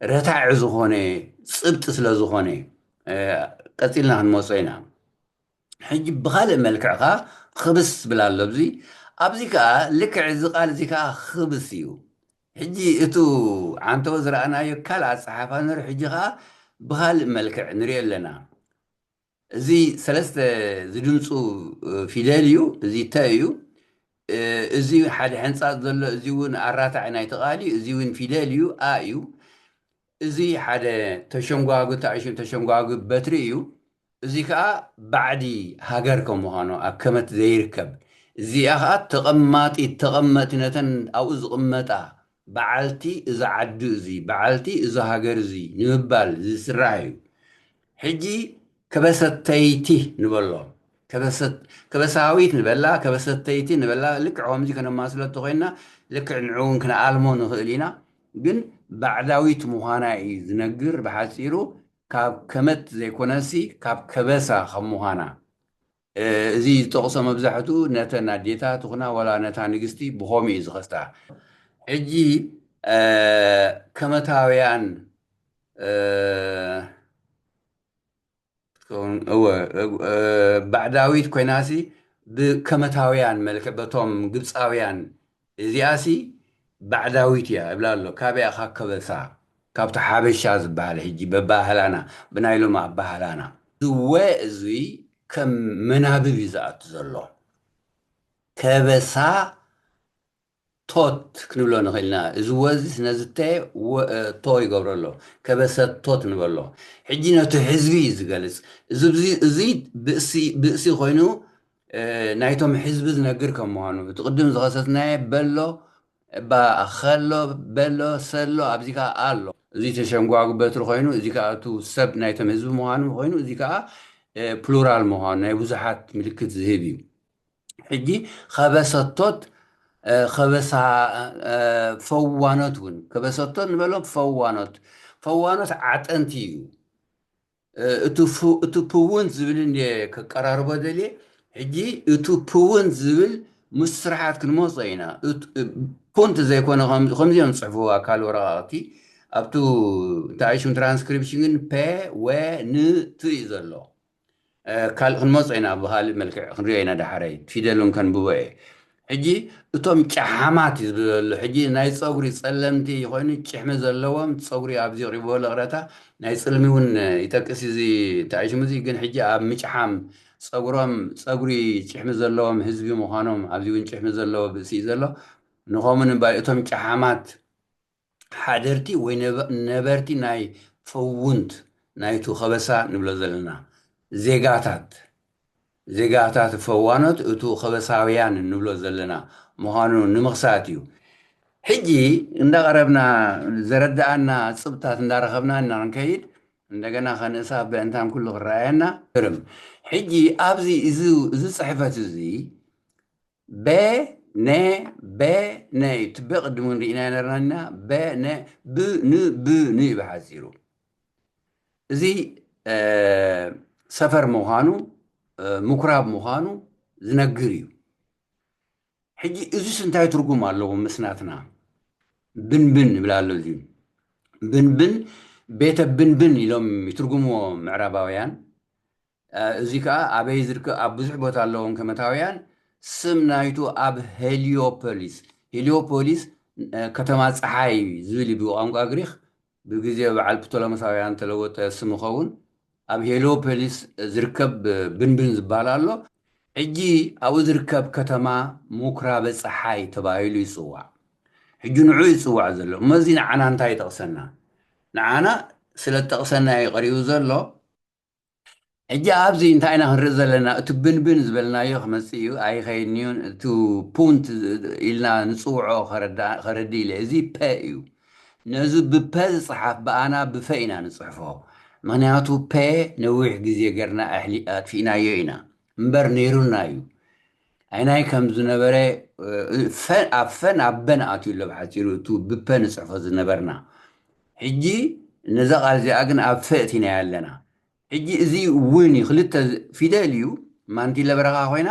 ረታዒ ዝኾነ ጽብጢ ስለ ዝኾነ፣ እ፣ ቀጺልና ክንመጾ ኢና። ሕጂ ብኻልእ መልክዕ ኸዓ ኽብስ ዝብል ኣሎ ኣብዚ። ኣብዚ ከኣ ልክዕ እዚ ቃል እዚ ከኣ ኽብስ እዩ። ሕጂ እቱ ዓንተቦ ዝረኣናዮ ካልእ ኣጸሓሕፋ ነይሩ፣ ሕጂ ኸኣ ብኻልእ መልክዕ ንሪኦ ኣለና። እዚ ሰለስተ ዝድምጹ ፊደል እዩ፣ እዚ ተ እዩ። እዚ ሓደ ሕንጻጽ ዘሎ፣ እዚ እውን ኣራታዒ ናይቲ ቃል እዩ፣ እዚ እውን ፊደል እዩ፣ ኣ እዩ። እዚ ሓደ ተሸንጓጉ፣ ተኣሽም ተሸንጓጉ በትሪ እዩ። እዚ ከኣ ባዕዲ ሃገር ከም ምዃኑ ኣብ ከመት ዘይርከብ። እዚኣ ከኣ ተቐማጢት፣ ተቐመጥቲ ነተን ኣብኡ ዝቕመጣ በዓልቲ እዚ ዓዲ እዚ፣ በዓልቲ እዚ ሃገር እዚ ንምባል ዝስራሕ እዩ። ሕጂ ከበሰተይቲ ንበሎ። ከበሰት-፣ ከበሳዊት ንበላ፣ ከበሰተይቲ ንበላ። ልክዕ ከምዚ ከነማስሎ እንተኾይንና፣ ልክዕ ንዑ እውን ክንኣልሞ ንኽእል ኢና። ግን ባዕዳዊት ምዃና እዩ ዝነግር ብሓጺሩ። ካብ ከመት ዘይኮነሲ፣ ካብ ከበሳ ከም ምዃና። እ፣ እዚ ዝጠቕሶ መብዛሕትኡ ነተን ኣዴታት ይኹና ዋላ ነታ ንግስቲ ብኸምኡ እዩ ዝኸስታ። ሕጂ፣ እ፣ ከመታውያን፣ እ፣ ክትከውን፣ እወ፣ እ፣ ባዕዳዊት ኮይናሲ ብከመታውያን መልክዕ በቶም ግብፃውያን እዚኣሲ ባዕዳዊት እያ እብላ ኣሎ። ካበይ ኢኻ ከበሳ? ካብቲ ሓበሻ ዝበሃል ሕጂ በባህላና፣ ብናይ ሎም ኣባህላና። እዚ ወ እዚ ከም መናብብ እዩ ዝኣቱ ዘሎ። ከበሳ ቶት ክንብሎ ንኽእል ኢና። እዚ ወ እዚ ነዚ ተ ወ-፣ እ፣ ቶ ይገብሮ ኣሎ። ከበሰ ቶት ንበሎ። ሕጂ ነቲ ህዝቢ እዩ ዝገልጽ። እዚ፣ እዚ፣ እዚ ብእሲ፣ ብእሲ ኮይኑ፣ እ፣ ናይቶም ህዝቢ ዝነግር ከም ምዃኑ፣ እቲ ቅድም ዝኸሰትናዮ በሎ፣ ባ-፣ ኸሎ፣ በሎ፣ ሰሎ፣ ኣብዚ ከኣ ኣሎ። እዚ ተሸንጓጉ በትሪ ኮይኑ፣ እዚ ከኣ እቱ ሰብ ናይቶም ህዝቢ ምዃኑ ኮይኑ፣ እዚ ከኣ፣ እ፣ ፕሉራል ምዃኑ፣ ናይ ብዙሓት ምልክት ዝህብ እዩ። ሕጂ ኸበሰቶት፣ እ፣ ኸበሳ፣ እ፣ ፈዋኖት እውን፣ ከበሰቶት ንበሎም ፈዋኖት። ፈዋኖት ዓጠንቲ እዩ። እ፣ እቱ ፉ-፣ እቱ ፕውንት ዝብል እንደ ከቀራርቦ ደልየ። ሕጂ እቱ ፕውንት ዝብል ምስ ስርሓት ክንመጾ ኢና። እት-፣ እ፣ ፑንት ዘይኮነ ከም-፣ ከምዚኦም ዝጽሕፍዎ ኣካል ወረቓቕቲ ኣብቱ እንታይ ሽም ትራንስክሪፕሽን ግን ፐ፣ ወ፣ ን፣ ት እዩ ዘሎ። እ፣ ካልእ ክንመጾ ኢና፣ ብኻልእ መልክዕ ክንሪኦ ኢና ዳሕረይ። ፊደል እውን ከንብቦ እየ። ሕጂ እቶም ጨሓማት እዩ ዝብለሉ። ሕጂ ናይ ጸጉሪ ጸለምቲ ኮይኑ ጭሕሚ ዘለዎም ጸጉሪ ኣብዚ የቕሪብዎ ለቕረታ ናይ ጽልሚ እውን ይጠቅስ እዚ እንታይ ሽሙ እዚ። ግን ሕጂ ኣብ ምጭሓም ጸጉሮም ጸጉሪ ጭሕሚ ዘለዎም ህዝቢ ምዃኖም ኣብዚ እውን ጭሕሚ ዘለዎ ብእሲ እዩ ዘሎ። ንኸምኡ ንባይ እቶም ጨሓማት ሓደርቲ ወይ ነበ-፣ ነበርቲ ናይ ፈውንት ናይቱ ከበሳ ንብሎ ዘለና ዜጋታት ዜጋታት ፈዋኖት እቱ ከበሳውያን እንብሎ ዘለና ምዃኑ ንምኽሳት እዩ። ሕጂ እንዳቐረብና፣ ዘረድኣና ጽብታት እንዳረኸብና እና ንከይድ፣ እንደገና ከንእሳ ብእንታን ኩሉ ክረኣየና ግርም። ሕጂ ኣብዚ እዚ፣ እዚ ጽሕፈት እዚ በ፣ ነ፣ በ፣ ነ እዩ። እቲ በ ቅድም እውን ርኢና ነርና ኢና። በ፣ ነ፣ ብ፣ ን፣ ብ፣ ን እዩ ብሓጺሩ። እዚ፣ እ፣ ሰፈር ምዃኑ፣ እ፣ ምኩራብ ምዃኑ ዝነግር እዩ። ሕጂ እዚስ እንታይ ትርጉም ኣለዎ? ምስናትና ብንብን ይብል ኣሎ። እዚ ብንብን፣ ቤተ ብንብን ኢሎም ይትርጉምዎ ምዕራባውያን። እ፣ እዚ ከኣ ኣበይ ዝርከብ? ኣብ ብዙሕ ቦታ ኣለዎም ከመታውያን። ስም ናይቱ ኣብ ሄሊዮፖሊስ፣ ሄሊዮፖሊስ፣ እ፣ ከተማ ጸሓይ ዝብል እዩ ብቋንቋ ግሪኽ። ብግዜ በዓል ፕቶለሞሳውያን ተለወጠ ስም ይኸውን። ኣብ ሄሊዮፖሊስ ዝርከብ ብንብን ዝበሃል ኣሎ። ሕጂ ኣብኡ ዝርከብ ከተማ ምኩራበ ጸሓይ ተባሂሉ ይጽዋዕ። ሕጂ ንዑ ይጽዋዕ ዘሎ። እሞ እዚ ንዓና እንታይ ይጠቕሰና? ንዓና ስለ ዝጠቕሰና እዩ ቀሪቡ ዘሎ። ሕጂ ኣብዚ እንታይ ኢና ክንርኢ ዘለና? እቲ ብንብን ዝበልናዮ ክመጽእ እዩ፣ ኣይኸይድን እዩ። እቲ ፑንት ኢልና ንጽውዖ ከረዳ-፣ ከረዲ ኢለ። እዚ ፐ እዩ። ነዚ ብፐ ዝጽሓፍ ብኣና ብፈ ኢና ንጽሕፎ። ምኽንያቱ ፐ ነዊሕ ግዜ ጌርና ኣሕሊ-፣ ኣጥፊእናዮ ኢና። እምበር ነይሩና እዩ። ኣይናይ ከም ዝነበረ፣ እ፣ ፈ-፣ ኣብ ፈን ኣብ በን ኣትዩ ኣሎ ብሓጺሩ፣ እቱ ብፐ ንጽሕፎ ዝነበርና። ሕጂ ነዛ ቃል እዚኣ ግን ኣብ ፈ እቲናያ ኣለና። ሕጂ እዚ እውን እዩ፣ ክልተ ዝ-፣ ፊደል እዩ። ማንቲለ በረኻ ኮይና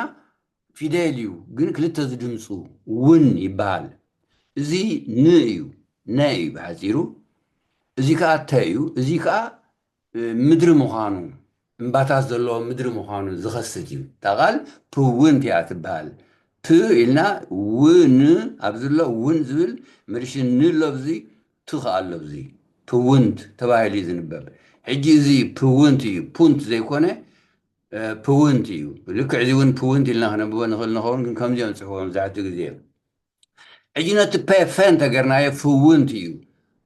ፊደል እዩ፣ ግን ክልተ ዝድምፁ እውን ይበሃል። እዚ ን እዩ፣ ነ እዩ ብሓፂሩ። እዚ ከዓ ተ እዩ። እዚ ከዓ፣ እ፣ ምድሪ ምዃኑ፣ እምባታት ዘለዎ ምድሪ ምዃኑ ዝኸስት እዩ። እታ ቃል ፕውንት እያ ትበሃል። ፕ ኢልና ው፣ ን ኣብዚ ኣሎ፣ እውን ዝብል መልሽ ን ኣሎ፣ ኣብዚ ት ከዓ ኣሎ፣ ኣብዚ ፕውንት ተባሂሉ እዩ ዝንበብ። ሕጂ እዚ ፕውንት እዩ፣ ፑንት ዘይኮነ፣ እ፣ ፕውንት እዩ። ልክዕ እዚ እውን ፕውንት ኢልና ክነብቦ ንኽእል ንኸውን፣ ግን ከምዚኦም ጽሕዎ መብዛሕትኡ ግዜ። ሕጂ ነቲ ፐ፣ ፈ እንተገርናዮ ፍውንት እዩ።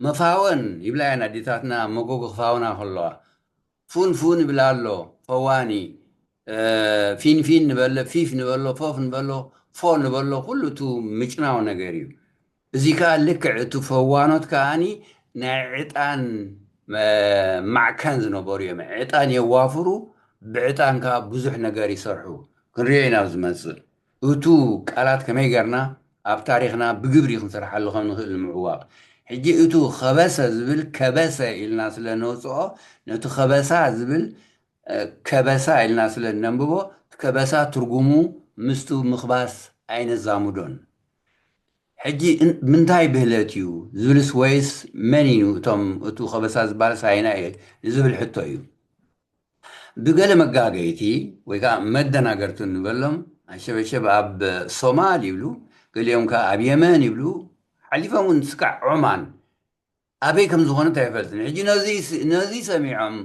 መፋወን ይብላ እየን ኣዴታትና፣ መጎጎ ክፋውና ከለዋ። ፉን ፉን ይብላ ኣሎ፣ ፈዋኒ። እ፣ ፊን ፊን ንበሎ፣ ፊፍ ንበሎ፣ ፎፍ ንበሎ፣ ፎ ንበሎ፣ ኩሉ እቱ ምጭናው ነገር እዩ። እዚ ከኣ ልክዕ እቲ ፈዋኖት ከኣኒ ናይ ዕጣን፣ እ፣ ማዕከን ዝነበሩ እዮም። ዕጣን የዋፍሩ፣ ብዕጣን ከኣ ብዙሕ ነገር ይሰርሑ። ክንሪኦ ኢና ኣብ ዝመጽእ። እቱ ቃላት ከመይ ጌርና ኣብ ታሪኽና ብግብሪ ክንሰርሓሉ ከም ንኽእል ንምዕዋቕ። ሕጂ እቱ ኸበሰ ዝብል ከበሰ ኢልና ስለ ነውጽኦ፣ ነቲ ኸበሳ ዝብል፣ እ፣ ከበሳ ኢልና ስለ ነንብቦ፣ እቲ ከበሳ ትርጉሙ ምስቱ ምኽባስ ኣይነዛምዶን። ሕጂ እን-፣ ምንታይ ብህለት እዩ ዝብልስ፣ ወይስ መን እዩ እቶም፣ እቱ ከበሳ ዝበሃል ሳይና እየ ንዝብል ሕቶ እዩ። ብገለ መጋገይቲ ወይ ከዓ መደናገርቲ ንበሎም፣ ኣሸበሸብ ኣብ ሶማል ይብሉ፣ ገሊኦም ከዓ ኣብ የመን ይብሉ፣ ሓሊፎም እውን ስካዕ ዖማን ኣበይ ከም ዝኾነት ኣይፈልጥን። ሕጂ ነዚ ስ-፣ ነዚ ሰሚዖም፣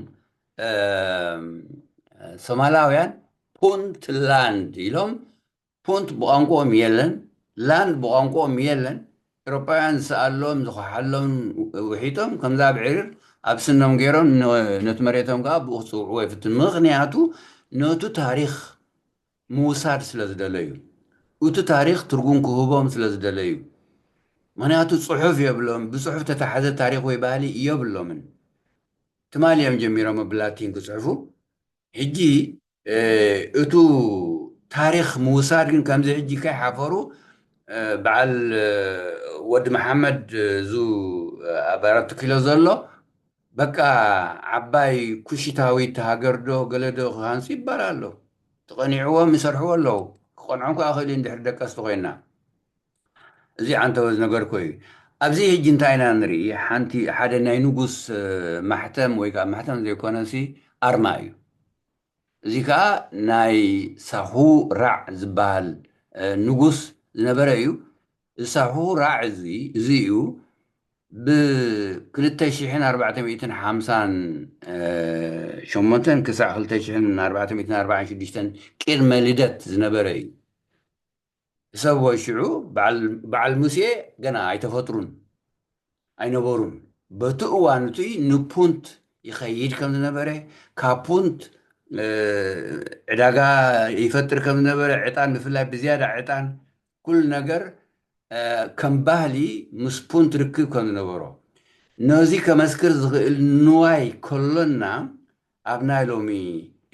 እም፣ ሶማላውያን ፑንትላንድ ኢሎም፣ ፑንት ብቋንቋኦም የለን፣ ላንድ ብቋንቋኦም የለን። ኤውሮጳውያን ዝሰኣሎም፣ ዝኸሓሎም ውሒጦም፣ ከምዛ ብዕሪር ኣብ ስኖም ገይሮም፣ ን-፣ ነቲ መሬቶም ከዓ ብኡ ክጽውዕዎ ይፍትን። ምኽንያቱ ነቱ ታሪኽ ምውሳድ ስለ ዝደለዩ፣ እቱ ታሪኽ ትርጉም ክህቦም ስለ ዝደለዩ። ምኽንያቱ ጽሑፍ የብሎም፣ ብጽሑፍ ተታሓዘ ታሪኽ ወይ ባህሊ የብሎምን። ትማሊ እዮም ጀሚሮም ብላቲን ክጽሕፉ። ሕጂ፣ እ፣ እቱ ታሪኽ ምውሳድ ግን ከምዚ ሕጂ ከይሓፈሩ፣ እ፣ በዓል፣ እ፣ ወዲ መሓመድ፣ እ፣ እዙ፣ እ፣ ኣብ ኣራት ኪሎ ዘሎ፣ በቃ ዓባይ ኩሽታዊት ሃገር ዶ ገለ ዶ ክሃንጹ ይባል ኣሎ። ተቐኒዕዎም ይሰርሕዎ ኣለዉ። ክቐንዖም ከኣ ክእል እዩ እንድሕር ደቀስቲ ኮይና። እዚ ዓንተወ ዝነገርኮ እዩ። ኣብዚ ሕጂ እንታይ ኢና ንርኢ? ሓንቲ፣ ሓደ ናይ ንጉስ፣ እ፣ ማሕተም ወይ ከዓ ማሕተም ዘይኮነሲ ኣርማ እዩ። እዚ ከዓ ናይ ሳሁ ራዕ ዝበሃል፣ እ፣ ንጉስ ዝነበረ እዩ። እዚ ሳሁ ራዕ እዚ፣ እዚ እዩ ብ2,458 ክሳዕ 2,446 ቅድመ ልደት ዝነበረ እዩ። ሕሰብዎ ሽዑ በዓል፣ በዓል ሙሴ ገና ኣይተፈጥሩን፣ ኣይነበሩን። በቲ እዋን እቲ ንፑንት ይኸይድ ከም ዝነበረ፣ ካብ ፑንት እ፣ ዕዳጋ ይፈጥር ከም ዝነበረ፣ ዕጣን ብፍላይ ብዝያዳ ዕጣን ኩሉ ነገር እ፣ ከም ባህሊ ምስ ፑንት ርክብ ከም ዝነበሮ፣ ነዚ ከመስክር ዝኽእል ንዋይ ከሎና ኣብ ናይ ሎሚ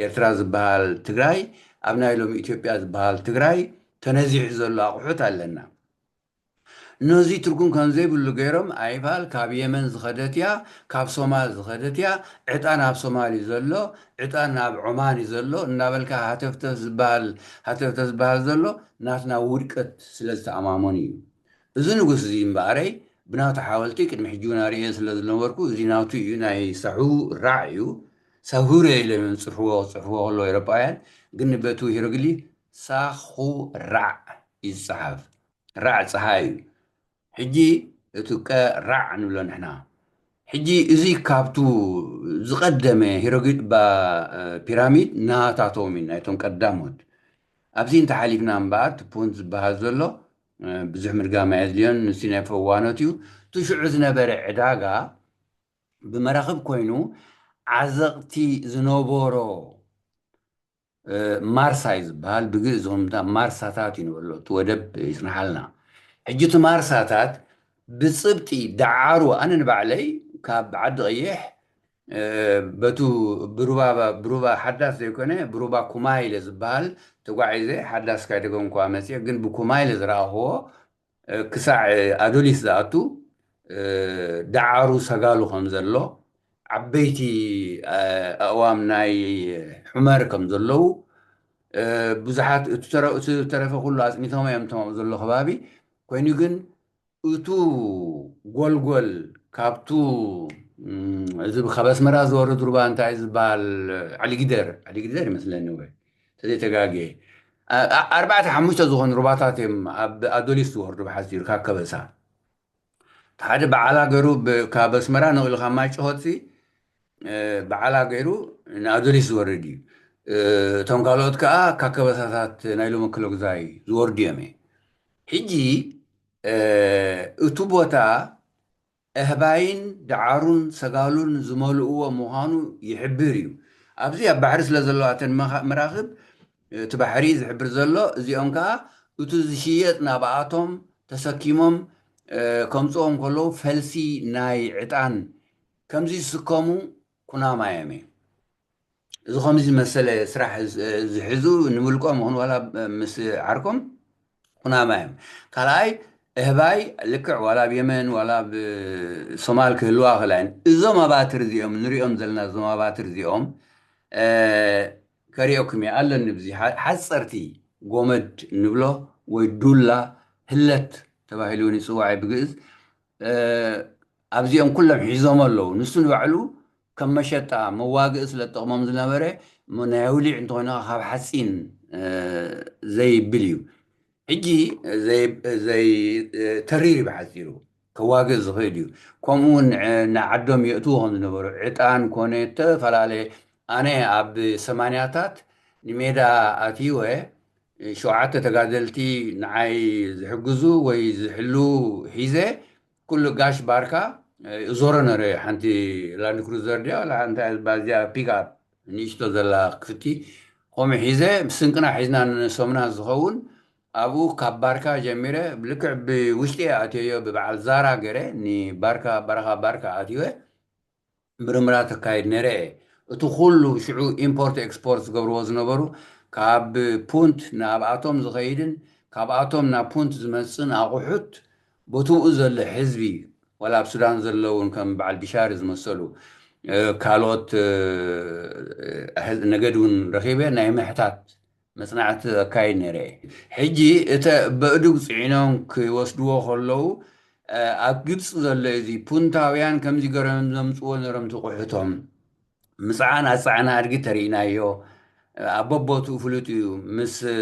ኤርትራ ዝበሃል ትግራይ፣ ኣብ ናይ ሎሚ ኢትዮጵያ ዝበሃል ትግራይ ተነዚሑ ዘሎ ኣቑሑት ኣለና። ነዚ ትርጉም ከም ዘይብሉ ገይሮም ኣይፋል ካብ የመን ዝኸደት እያ፣ ካብ ሶማል ዝኸደት እያ፣ ዕጣን ኣብ ሶማል እዩ ዘሎ፣ ዕጣን ኣብ ዖማን እዩ ዘሎ እናበልካ ሃተፍተፍ ዝበሃል፣ ሃተፍተፍ ዝበሃል ዘሎ ናትና ውድቀት ስለ ዝተኣማመኑ እዩ። እዚ ንጉስ እዚ እምበኣረይ ብናቱ ሓወልቲ ቅድሚ ሕጂ እውን ኣርእየ ስለ ዝነበርኩ፣ እዚ ናቱ እዩ፣ ናይ ሳሁ ራዕ እዩ። ሳሁረ ኢሎም እዮም ዝጽሕዎ፣ ክጽሕዎ ከለዉ ኤውሮጳውያን፣ ግን በቱ ሂሮግሊፍ ሳኹ ራዕ እዩ ዝጸሓፍ። ራዕ ጸሓይ እዩ። ሕጂ እቲ ቀ ራዕ ንብሎ ንሕና። ሕጂ እዚ ካብቱ ዝቐደመ ሂሮጊ-፣ ባ-፣ ፒራሚድ ናታቶም እዩ፣ ናይቶም ቀዳሞት። ኣብዚ እንተሓሊፍና እምበኣር፣ እቲ ፑንት ዝበሃል ዘሎ፣ እ፣ ብዙሕ ምድጋም ኣየድልዮን፣ ንሱ ናይ ፈዋኖት እዩ። እቲ ሽዑ ዝነበረ ዕዳጋ ብመራኽብ ኮይኑ፣ ዓዘቕቲ ዝነበሮ፣ እ፣ ማርሳ እዩ ዝበሃል፣ ብግእዝ ዝኹምታ ማርሳታት እዩ ንበሎ፣ እቲ ወደብ ይጽንሓልና። ሕጂ እቲ ማርሳታት ብጽብጢ ደዓሩ፣ ኣነ ንባዕለይ ካብ ዓዲ ቀይሕ፣ እ፣ በቱ ብሩባ፣ ብሩባ ሓዳስ ዘይኮነ፣ ብሩባ ኩማይለ ዝበሃል ተጓዒዘ፣ ሓዳስ ካይደገምኳ መጽየ፣ ግን ብኩማይለ ዝረኣኽዎ፣ እ፣ ክሳዕ ኣዶሊስ ዝኣቱ፣ እ፣ ደዓሩ ሰጋሉ ከም ዘሎ፣ ዓበይቲ፣ እ፣ ኣእዋም ናይ ሑመር ከም ዘለዉ፣ እ፣ ብዙሓት፣ እቲ ተረ-፣ እቲ ዝተረፈ ኩሉ ኣጽኒቶም እዮም እቶም ኣብኡ ዘሎ ከባቢ። ኮይኑ ግን እቱ ጎልጎል ካብቱ፣ እም፣ እዚ ካብ ኣስመራ ዝወርድ ሩባ እንታይ ዝበሃል? ዓሊጊደር፣ ዓሊጊደር ይመስለኒ ወይ ተዘይተጋግየ። ኣ-፣ ኣ-፣ ኣርባዕተ ሓሙሽተ ዝኾኑ ሩባታት እዮም ኣብ ኣዶሊስ ዝወርዱ ብሓጺሩ ካብ ከበሳ። እቲ ሓደ በዓል ሃገሩ ብ-፣ ካብ ኣስመራ ንቕሉ ካብ ማይጨሆትሲ፣ እ፣ በዓል ሃገሩ ንኣዶሊስ ዝወርድ እዩ። እ፣ እቶም ካልኦት ከኣ ካብ ከበሳታት ናይ ሎሚ ክለጉዛይ ዝወርዱ እዮም። ሕጂ፣ እ፣ እቱ ቦታ ኣህባይን ደዓሩን ሰጋሉን ዝመልእዎ ምዃኑ ይሕብር እዩ። ኣብዚ ኣብ ባሕሪ ስለ ዘለዋ እተን መኻ-፣ መራኽብ፣ እቲ ባሕሪ ዝሕብር ዘሎ፣ እዚኦም ከኣ እቱ ዝሽየጥ ናብኣቶም ተሰኪሞም፣ እ፣ ከምጽኦም ከለዉ ፈልሲ ናይ ዕጣን ከምዚ ዝስከሙ ኩናማ እዮም። እዚ ከምዚ ዝመሰለ ስራሕ ዝ-፣ ዝሕዙ ንምልቆም ይኹን ዋላ ምስ ዓርኮም ኩናማ እዮም። ካልኣይ፣ እህባይ ልክዕ ዋላ ኣብ የመን ዋላ ኣብ ሶማል ክህልዋ ክእላ እየን። እዞም ኣባትር እዚኦም ንሪኦም ዘለና፣ እዞም ኣባትር እዚኦም፣ እ፣ ከሪኦኩም እየ፣ ኣለኒ ብዚ ሓ-፣ ሓፀርቲ ጎመድ ንብሎ ወይ ዱላ ህለት ተባሂሉ እውን ይፅዋዕ እዩ ብግእዝ። እ፣ ኣብዚኦም ኩሎም ሒዞም ኣለዉ። ንሱ ንባዕሉ ከም መሸጣ መዋግኢ ስለ ዝጠቕሞም ዝነበረ፣ ም-፣ ናይ ኣውሊዕ እንተኾይኑ ካብ ሓፂን፣ እ፣ ዘይብል እዩ። ሕጂ ዘይ-፣ ዘይ-፣ ተሪር እዩ ብሓፂሩ፣ ከዋግእ ዝኽእል እዩ። ከምኡ እውን ዕ-፣ ንዓዶም የእትዎ ከም ዝነበሩ፣ ዕጣን ኮነ፣ ዝተፈላለየ፣ ኣነ ኣብ ሰማንያታት ንሜዳ ኣትይወ፣ ሸውዓተ ተጋደልቲ ንዓይ ዝሕግዙ ወይ ዝሕሉ ሒዘ፣ ኩሉ ጋሽ ባርካ፣ እ፣ እዞሮ ነረ። ሓንቲ ላንድ ክሩዘር ድያ፣ ዋላ ሓንቲ ባዚያ ፒክኣፕ ንእሽቶ ዘላ ክፍቲ፣ ከምኡ ሒዘ፣ ስንቅና ሒዝና ንሰሙና ዝኸውን፣ ኣብኡ ካብ ባርካ ጀሚረ፣ ልክዕ ብውሽጢ ኣትየዮ፣ ብበዓል ዛራ ገረ፣ ንባርካ፣ በረኻ ባርካ ኣትየ፣ ምርምራት ኣካይድ ነረ። እቲ ኩሉ ሽዑ ኢምፖርት ኤክስፖርት ዝገብርዎ ዝነበሩ፣ ካብ ፑንት ናብኣቶም ዝኸይድን ካብኣቶም ናብ ፑንት ዝመጽእን ኣቑሑት፣ በቲ ብኡ ዘሎ ህዝቢ፣ ዋላ ኣብ ሱዳን ዘሎ እውን ከም በዓል ቢሻሪ ዝመሰሉ፣ እ፣ ካልኦት፣ እ፣ ህዝ-፣ ነገድ እውን ረኺበ ናይ ምሕታት መጽናዕቲ ኣካይድ ነይረ እየ። ሕጂ እተ በእዱግ ጽዒኖም ክወስድዎ ከለዉ፣ እ፣ ኣብ ግብጺ ዘሎ እዚ ፑንታውያን ከምዚ ገሮም ዘምጽዎ ነሮም ትቑሕቶም። ምጽዓን ኣጻዕና ኣድጊ ተሪእናዮ። ኣብ በቦትኡ ፍሉጥ እዩ። ምስ፣ እ፣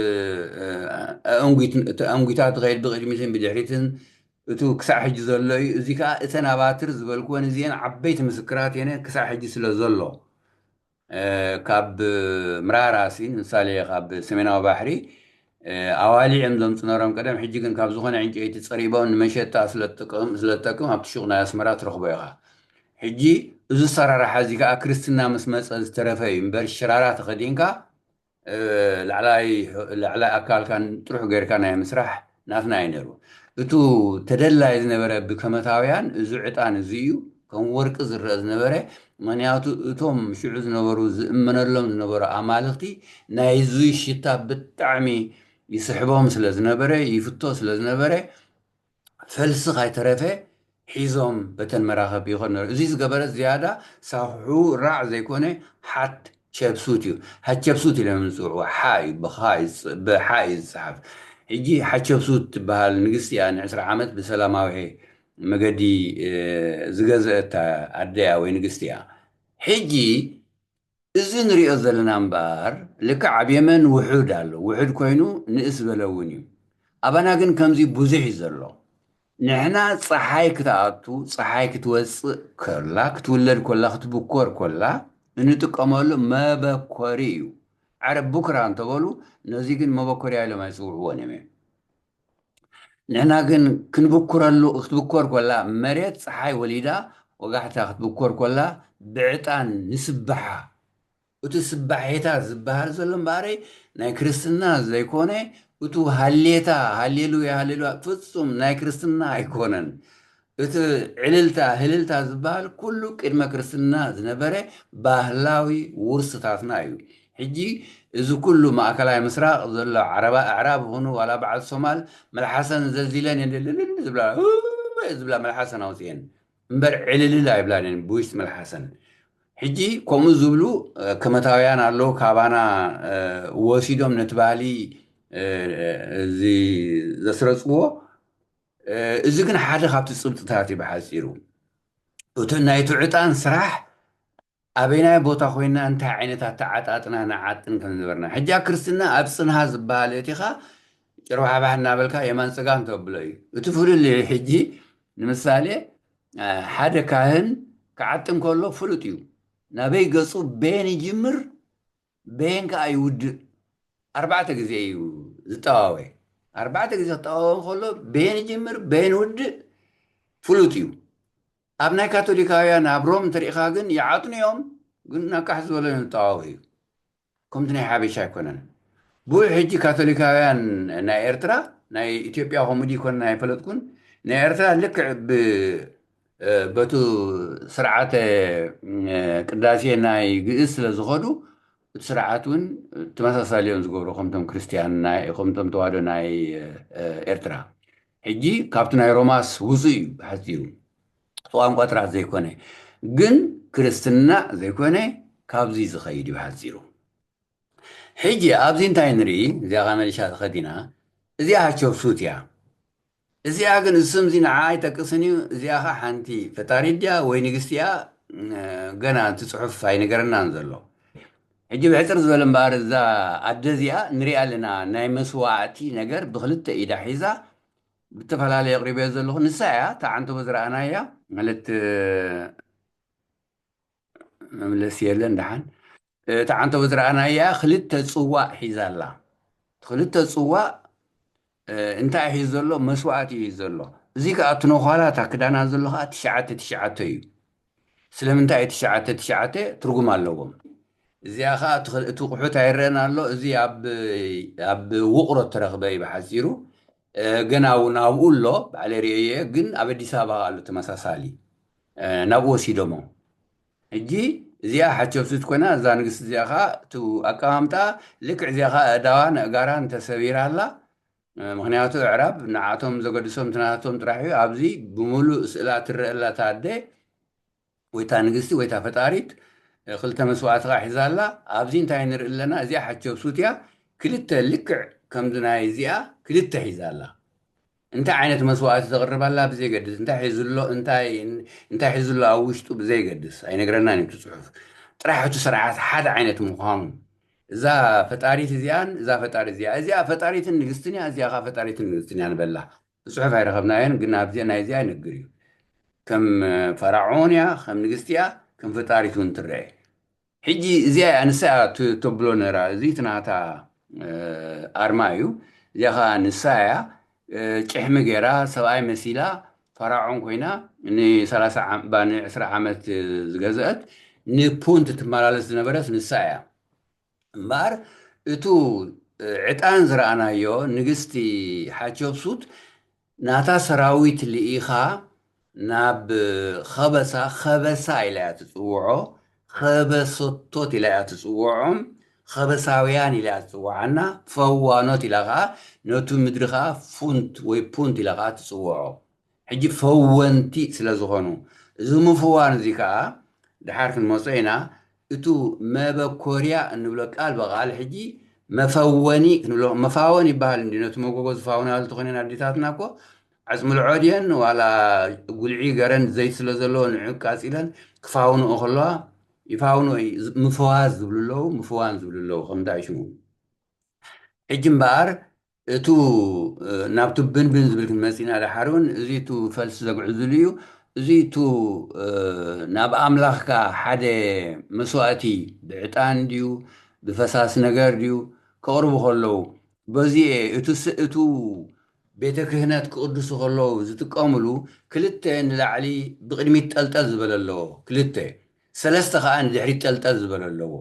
ኣእንጒት-፣ እቲ ኣእንጒታት ትኸይድ ብቕድሚትን ብድሕሪትን፣ እቱ ክሳዕ ሕጂ ዘሎ እዩ። እዚ ከኣ እተን ኣባትር ዝበልክወን እዚአን ዓበይቲ ምስክራት እየን ክሳዕ ሕጂ ስለ ዘሎ። እ፣ ካብ ምራራሲ፣ ንምሳሌ ካብ ሰሜናዊ ባሕሪ፣ እ፣ ኣዋሊዕ እዮም ዘምጹ ነሮም ቀደም። ሕጂ ግን ካብ ዝኾነ ዕንጨይቲ ጸሪቦም ንመሸጣ ስለ ትጥቀም-፣ ስለ ትጠቅም ኣብቲ ሹቕ ናይ ኣስመራ ትረኽቦ ኢኻ። ሕጂ እዚ ኣሰራርሓ እዚ ከዓ ክርስትና ምስ መፀ ዝተረፈ እዩ እምበር፣ ሽራራ ተኸዲንካ ላዕላይ ኣካልካን ጥሩሕ ጌርካ ናይ ምስራሕ ናትና እዩ ነሩ። እቱ ተደላይ ዝነበረ ብከመታውያን እዚ ዕጣን እዚ እዩ ከም ወርቂ ዝረአ ዝነበረ። ምክንያቱ እቶም ሽዑ ዝነበሩ ዝእመነሎም ዝነበሩ ኣማልኽቲ ናይዚ ሽታ ብጣዕሚ ይስሕቦም ስለ ዝነበረ፣ ይፍቶ ስለ ዝነበረ፣ ፈልሲ ካይተረፈ ሒዞም በተን መራኸብ ይኸዱ ነሩ። እዚ ዝገበረ ዝያዳ ሳሑ ራዕ ዘይኮነ ሓት ቸብሱት እዩ። ሓት ቸብሱት ኢሎም ዝፅውዕዋ ሓ እዩ፣ ብሓ እዩ ዝፅ- ብሓ እዩ ዝፅሓፍ። ሕጂ ሓት ቸብሱት ትበሃል ንግስቲ እያ። ንዕስራ ዓመት ብሰላማዊ መገዲ ዝገዘአታ ኣደያ ወይ ንግስቲ እያ። ሕጂ እዚ ንሪኦ ዘለና እምበኣር ልክዕ ኣብ የመን ውሑድ ኣሎ። ውሑድ ኮይኑ ንእስ ዝበለ እውን እዩ። ኣባና ግን ከምዚ ብዙሕ እዩ ዘሎ። ንሕና ፀሓይ ክትኣቱ፣ ፀሓይ ክትወፅእ ከላ፣ ክትውለድ ከላ፣ ክትብኮር ከላ እንጥቀመሉ መበኮሪ እዩ። ዓረብ ቡክራ እንተበሉ ነዚ ግን መበኮርያ ኢሎም ኣይፅውዕዎን እዮም። ንሕና ግን ክንብኩረሉ ክትብኮር ኮላ መሬት ፀሓይ ወሊዳ ወጋሕታ ክትብኮር ኮላ ብዕጣን ንስብሓ። እቲ ስባሒታ ዝበሃል ዘሎ እምበኣረይ ናይ ክርስትና ዘይኮነ፣ እቱ ሃሌታ ሃሌሉያ ሃሌሉያ ፍጹም ናይ ክርስትና ኣይኮነን። እቲ ዕልልታ ህልልታ ዝበሃል ኩሉ ቅድመ ክርስትና ዝነበረ ባህላዊ ውርስታትና እዩ። ሕጂ እዚ ኩሉ ማእከላይ ምስራቕ ዘሎ ዓረባ ኣዕራብ ይኹኑ ዋላ በዓል ሶማል መልሓሰን ዘዚለን እየን ልልልል ዝብላ፣ ዝብላ መልሓሰን ኣውፅኤን እምበር ዕልልል ኣይብላን እየን ብውሽጢ መልሓሰን። ሕጂ ከምኡ ዝብሉ ከመታውያን ኣለዉ ካባና ወሲዶም ነቲ ባህሊ እዚ ዘስረፅዎ። እዚ ግን ሓደ ካብቲ ፅብጥታት እዩ ብሓፂሩ። እቲ ናይ ትዕጣን ስራሕ ኣበይናይ ቦታ ኮይና እንታይ ዓይነት ኣተዓጣጥና ንዓጥን ከም ዝነበርና። ሕጂ ኣብ ክርስትና ኣብ ፅንሃ ዝበሃል እቲኻ ጭርባሕባሕ እናበልካ የማን ፀጋም ተብሎ እዩ። እቲ ፍልልይ ሕጂ ንምሳሌ ሓደ ካህን ክዓጥን ከሎ ፍሉጥ እዩ። ናበይ ገፁ ቤን ይጅምር ቤን ከዓ ይውድእ። ኣርባዕተ ግዜ እዩ ዝጠዋወ። ኣርባዕተ ግዜ ክጠዋወ ከሎ ቤን ይጅምር ቤን ውድእ ፍሉጥ እዩ። ኣብ ናይ ካቶሊካውያን ኣብ ሮም እንተሪኢኻ ግን ይዓጥኑ እዮም፣ ግን ናቃሕ ዝበለ ዝጠዋወ እዩ። ከምቲ ናይ ሓበሻ ኣይኮነን። ብኡ ሕጂ ካቶሊካውያን ናይ ኤርትራ ናይ ኢትዮጵያ ከምኡ ድዩ ይኮነን ኣይፈለጥኩን። ናይ ኤርትራ ልክዕ ብ በቱ ስርዓተ ቅዳሴ ናይ ግእዝ ስለ ዝኸዱ እቲ ስርዓት እውን ተመሳሳሊ እዮም ዝገብሩ ከምቶም ክርስትያን ከምቶም ተዋህዶ ናይ ኤርትራ። ሕጂ ካብቲ ናይ ሮማስ ውፁእ እዩ ብሓፂሩ። ቋንቋ ጥራሕ ዘይኮነ ግን ክርስትና ዘይኮነ ካብዚ ዝኸይድ እዩ ብሓፂሩ። ሕጂ ኣብዚ እንታይ ንርኢ? እዚኣ ኸ መሊሻ ተኸዲና። እዚኣ ሃቸብሱት እያ። እዚኣ ግን እዚ ስም እዚ ንዓ ኣይጠቅስን እዩ። እዚኣ ኸ ሓንቲ ፈጣሪት ድያ ወይ ንግስቲ እያ? ገና እቲ ፅሑፍ ኣይነገረናን ዘሎ። ሕጂ ብሕፅር ዝበለ እምበኣር እዛ ኣደ እዚኣ ንሪኣ ኣለና። ናይ መስዋዕቲ ነገር ብክልተ ኢዳ ሒዛ ብተፈላለየ ኣቕሪበዮ ዘለኹ ንሳ እያ። እታ ዓንተቦ ዝረኣናያ ማለት መምለሲ የለን ደሓን። እታ ዓንተቦ ዝረኣናያ ክልተ ፅዋእ ሒዛ ኣላ። ክልተ ፅዋእ እንታይ ሒዝ ዘሎ? መስዋዕቲ እዩ ሒዝ ዘሎ። እዚ ከዓ እቲ ነዃላ እታ ክዳና ዘሎ ከዓ ትሽዓተ ትሽዓተ እዩ። ስለምንታይ ትሽዓተ ትሽዓተ ትርጉም ኣለዎም። እዚኣ ከዓ እቲ ቁሑት ኣይረአን ኣሎ። እዚ ኣብ ውቕሮ ተረኽበ እዩ ብሓፂሩ። ገና እውን ኣብኡ ኣሎ ባዕለ ርእየ ግን ኣብ ኣዲስ ኣበባ ኣሎ ተመሳሳሊ ናብኡ ወሲዶሞ። ሕጂ እዚኣ ሓቸብሱት ኮይና እዛ ንግስቲ እዚኣ ከዓ እቲ ኣቀማምጣ ልክዕ እዚኣ ከዓ እዳዋን እጋራን ተሰቢራ ኣላ። ምክንያቱ ኣዕራብ ንዓቶም ዘገድሶም ትናቶም ጥራሕ እዩ። ኣብዚ ብምሉእ ስእላ ትረአ ኣላ እታ ኣደ ወይታ ንግስቲ ወይታ ፈጣሪት ክልተ መስዋዕቲ ከዓ ሒዛ ኣላ። ኣብዚ እንታይ ንርኢ ኣለና? እዚኣ ሓቸብሱት እያ። ክልተ ልክዕ ከምዚ ናይ እዚኣ ክልተ ሒዛ ኣላ። እንታይ ዓይነት መስዋዕቲ ተቕርብ ኣላ ብዘይገድስ እንታይ ሒዙ ኣሎ እንታይ እንታይ ሒዙ ኣሎ ኣብ ውሽጡ ብዘይገድስ ኣይነግረናን እዩ እቲ ፅሑፍ። ጥራሕ እቲ ስርዓት ሓደ ዓይነት ምዃኑ እዛ ፈጣሪት እዚኣን እዛ ፈጣሪ እዚኣ እዚኣ ፈጣሪትን ንግስትን እያ እዚኣ ከዓ ፈጣሪትን ንግስትን እያ ንበላ። እቲ ፅሑፍ ኣይረኸብናዮን ግን ኣብዚ ናይ እዚኣ ይነግር እዩ። ከም ፈራዖን እያ ከም ንግስቲ እያ ከም ፈጣሪት እውን ትረአ። ሕጂ እዚኣ እያ ንሳ እያ ተብሎ ነራ እዚ ትናታ ኣርማ እዩ። እዚኣ ከዓ ንሳ እያ ጭሕሚ ገይራ ሰብኣይ መሲላ ፈራዖን ኮይና ንሰላሳ ዓም- ባ ንዕስራ ዓመት ዝገዝአት ንፑንት ትመላለስ ዝነበረት ንሳ እያ። እምበኣር እቱ ዕጣን ዝረኣናዮ ንግስቲ ሓቸብሱት ናታ ሰራዊት ልኢኻ ናብ ኸበሳ ኸበሳ ኢላ እያ ትፅውዖ። ኸበሰቶት ኢላ እያ ትፅውዖም። ኸበሳውያን ኢላ እያ ትፅውዓና። ፈዋኖት ኢላ ከዓ ነቱ ምድሪ ከዓ ፉንት ወይ ፑንት ኢላ ከዓ ትፅውዖ። ሕጂ ፈወንቲ ስለ ዝኾኑ እዚ ምፍዋን እዚ ከዓ ድሓር ክንመፆ ኢና። እቱ መበኮርያ እንብሎ ቃል በቃል ሕጂ መፈወኒ ክንብሎ መፋወን ይበሃል እንዲ ነቲ መጎጎ ዝፋውናሉ ተኾይነን ኣዴታትና እኮ ዓፅሚ ልዖ ድየን ዋላ ጉልዒ ገረን ዘይት ስለ ዘለዎ ንዑ ቃፂለን ክፋውንኦ ከለዋ ይፋውንኦ እዩ። ምፍዋዝ ዝብሉ ኣለዉ፣ ምፍዋን ዝብሉ ኣለዉ። ከምንታይ ሽሙ ሕጂ እምበኣር እቱ ናብቱ ብንብን ዝብል ክንመፅእ ኢና። ድሓር እውን እዚ እቱ ፈልሲ ዘግዕዝሉ እዩ። እዚ እቱ ናብ ኣምላኽካ ሓደ መስዋእቲ ብዕጣን ድዩ ብፈሳሲ ነገር ድዩ ከቕርቡ ከለዉ በዚ እቱ ቤተ ክህነት ክቕድሱ ከለዉ ዝጥቀምሉ ክልተ ንላዕሊ ብቕድሚት ጠልጠል ዝበለ ኣለዎ። ክልተ ሰለስተ ከዓ ንድሕሪት ጠልጠል ዝበለ ኣለዎ።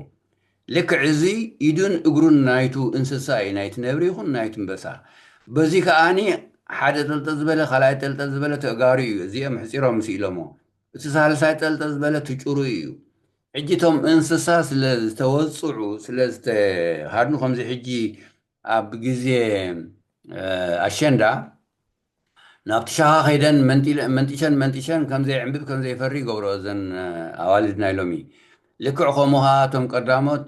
ልክዕ እዚ ኢዱን እግሩን ናይቱ እንስሳ እዩ፣ ናይቲ ነብሪ ይኹን ናይቱ እምበሳ። በዚ ከዓኒ ሓደ ጠልጠል ዝበለ ካልኣይ ጠልጠል ዝበለ ተእጋሩ እዩ። እዚኦም ሕፂሮም ስኢሎሞ። እቲ ሳልሳይ ጠልጠል ዝበለ ትጩሩ እዩ። ሕጂ እቶም እንስሳ ስለ ዝተወፅዑ ስለ ዝተሃድኑ ከምዚ ሕጂ ኣብ ግዜ ኣሸንዳ ናብቲ ሻኻ ከይደን መንጢሸን መንጢሸን ከምዘይዕንብብ ከምዘይፈሪ ይገብሮ እዘን ኣዋልድ ናይ ሎሚ። ልክዕ ከምኡ ከዓ እቶም ቀዳሞት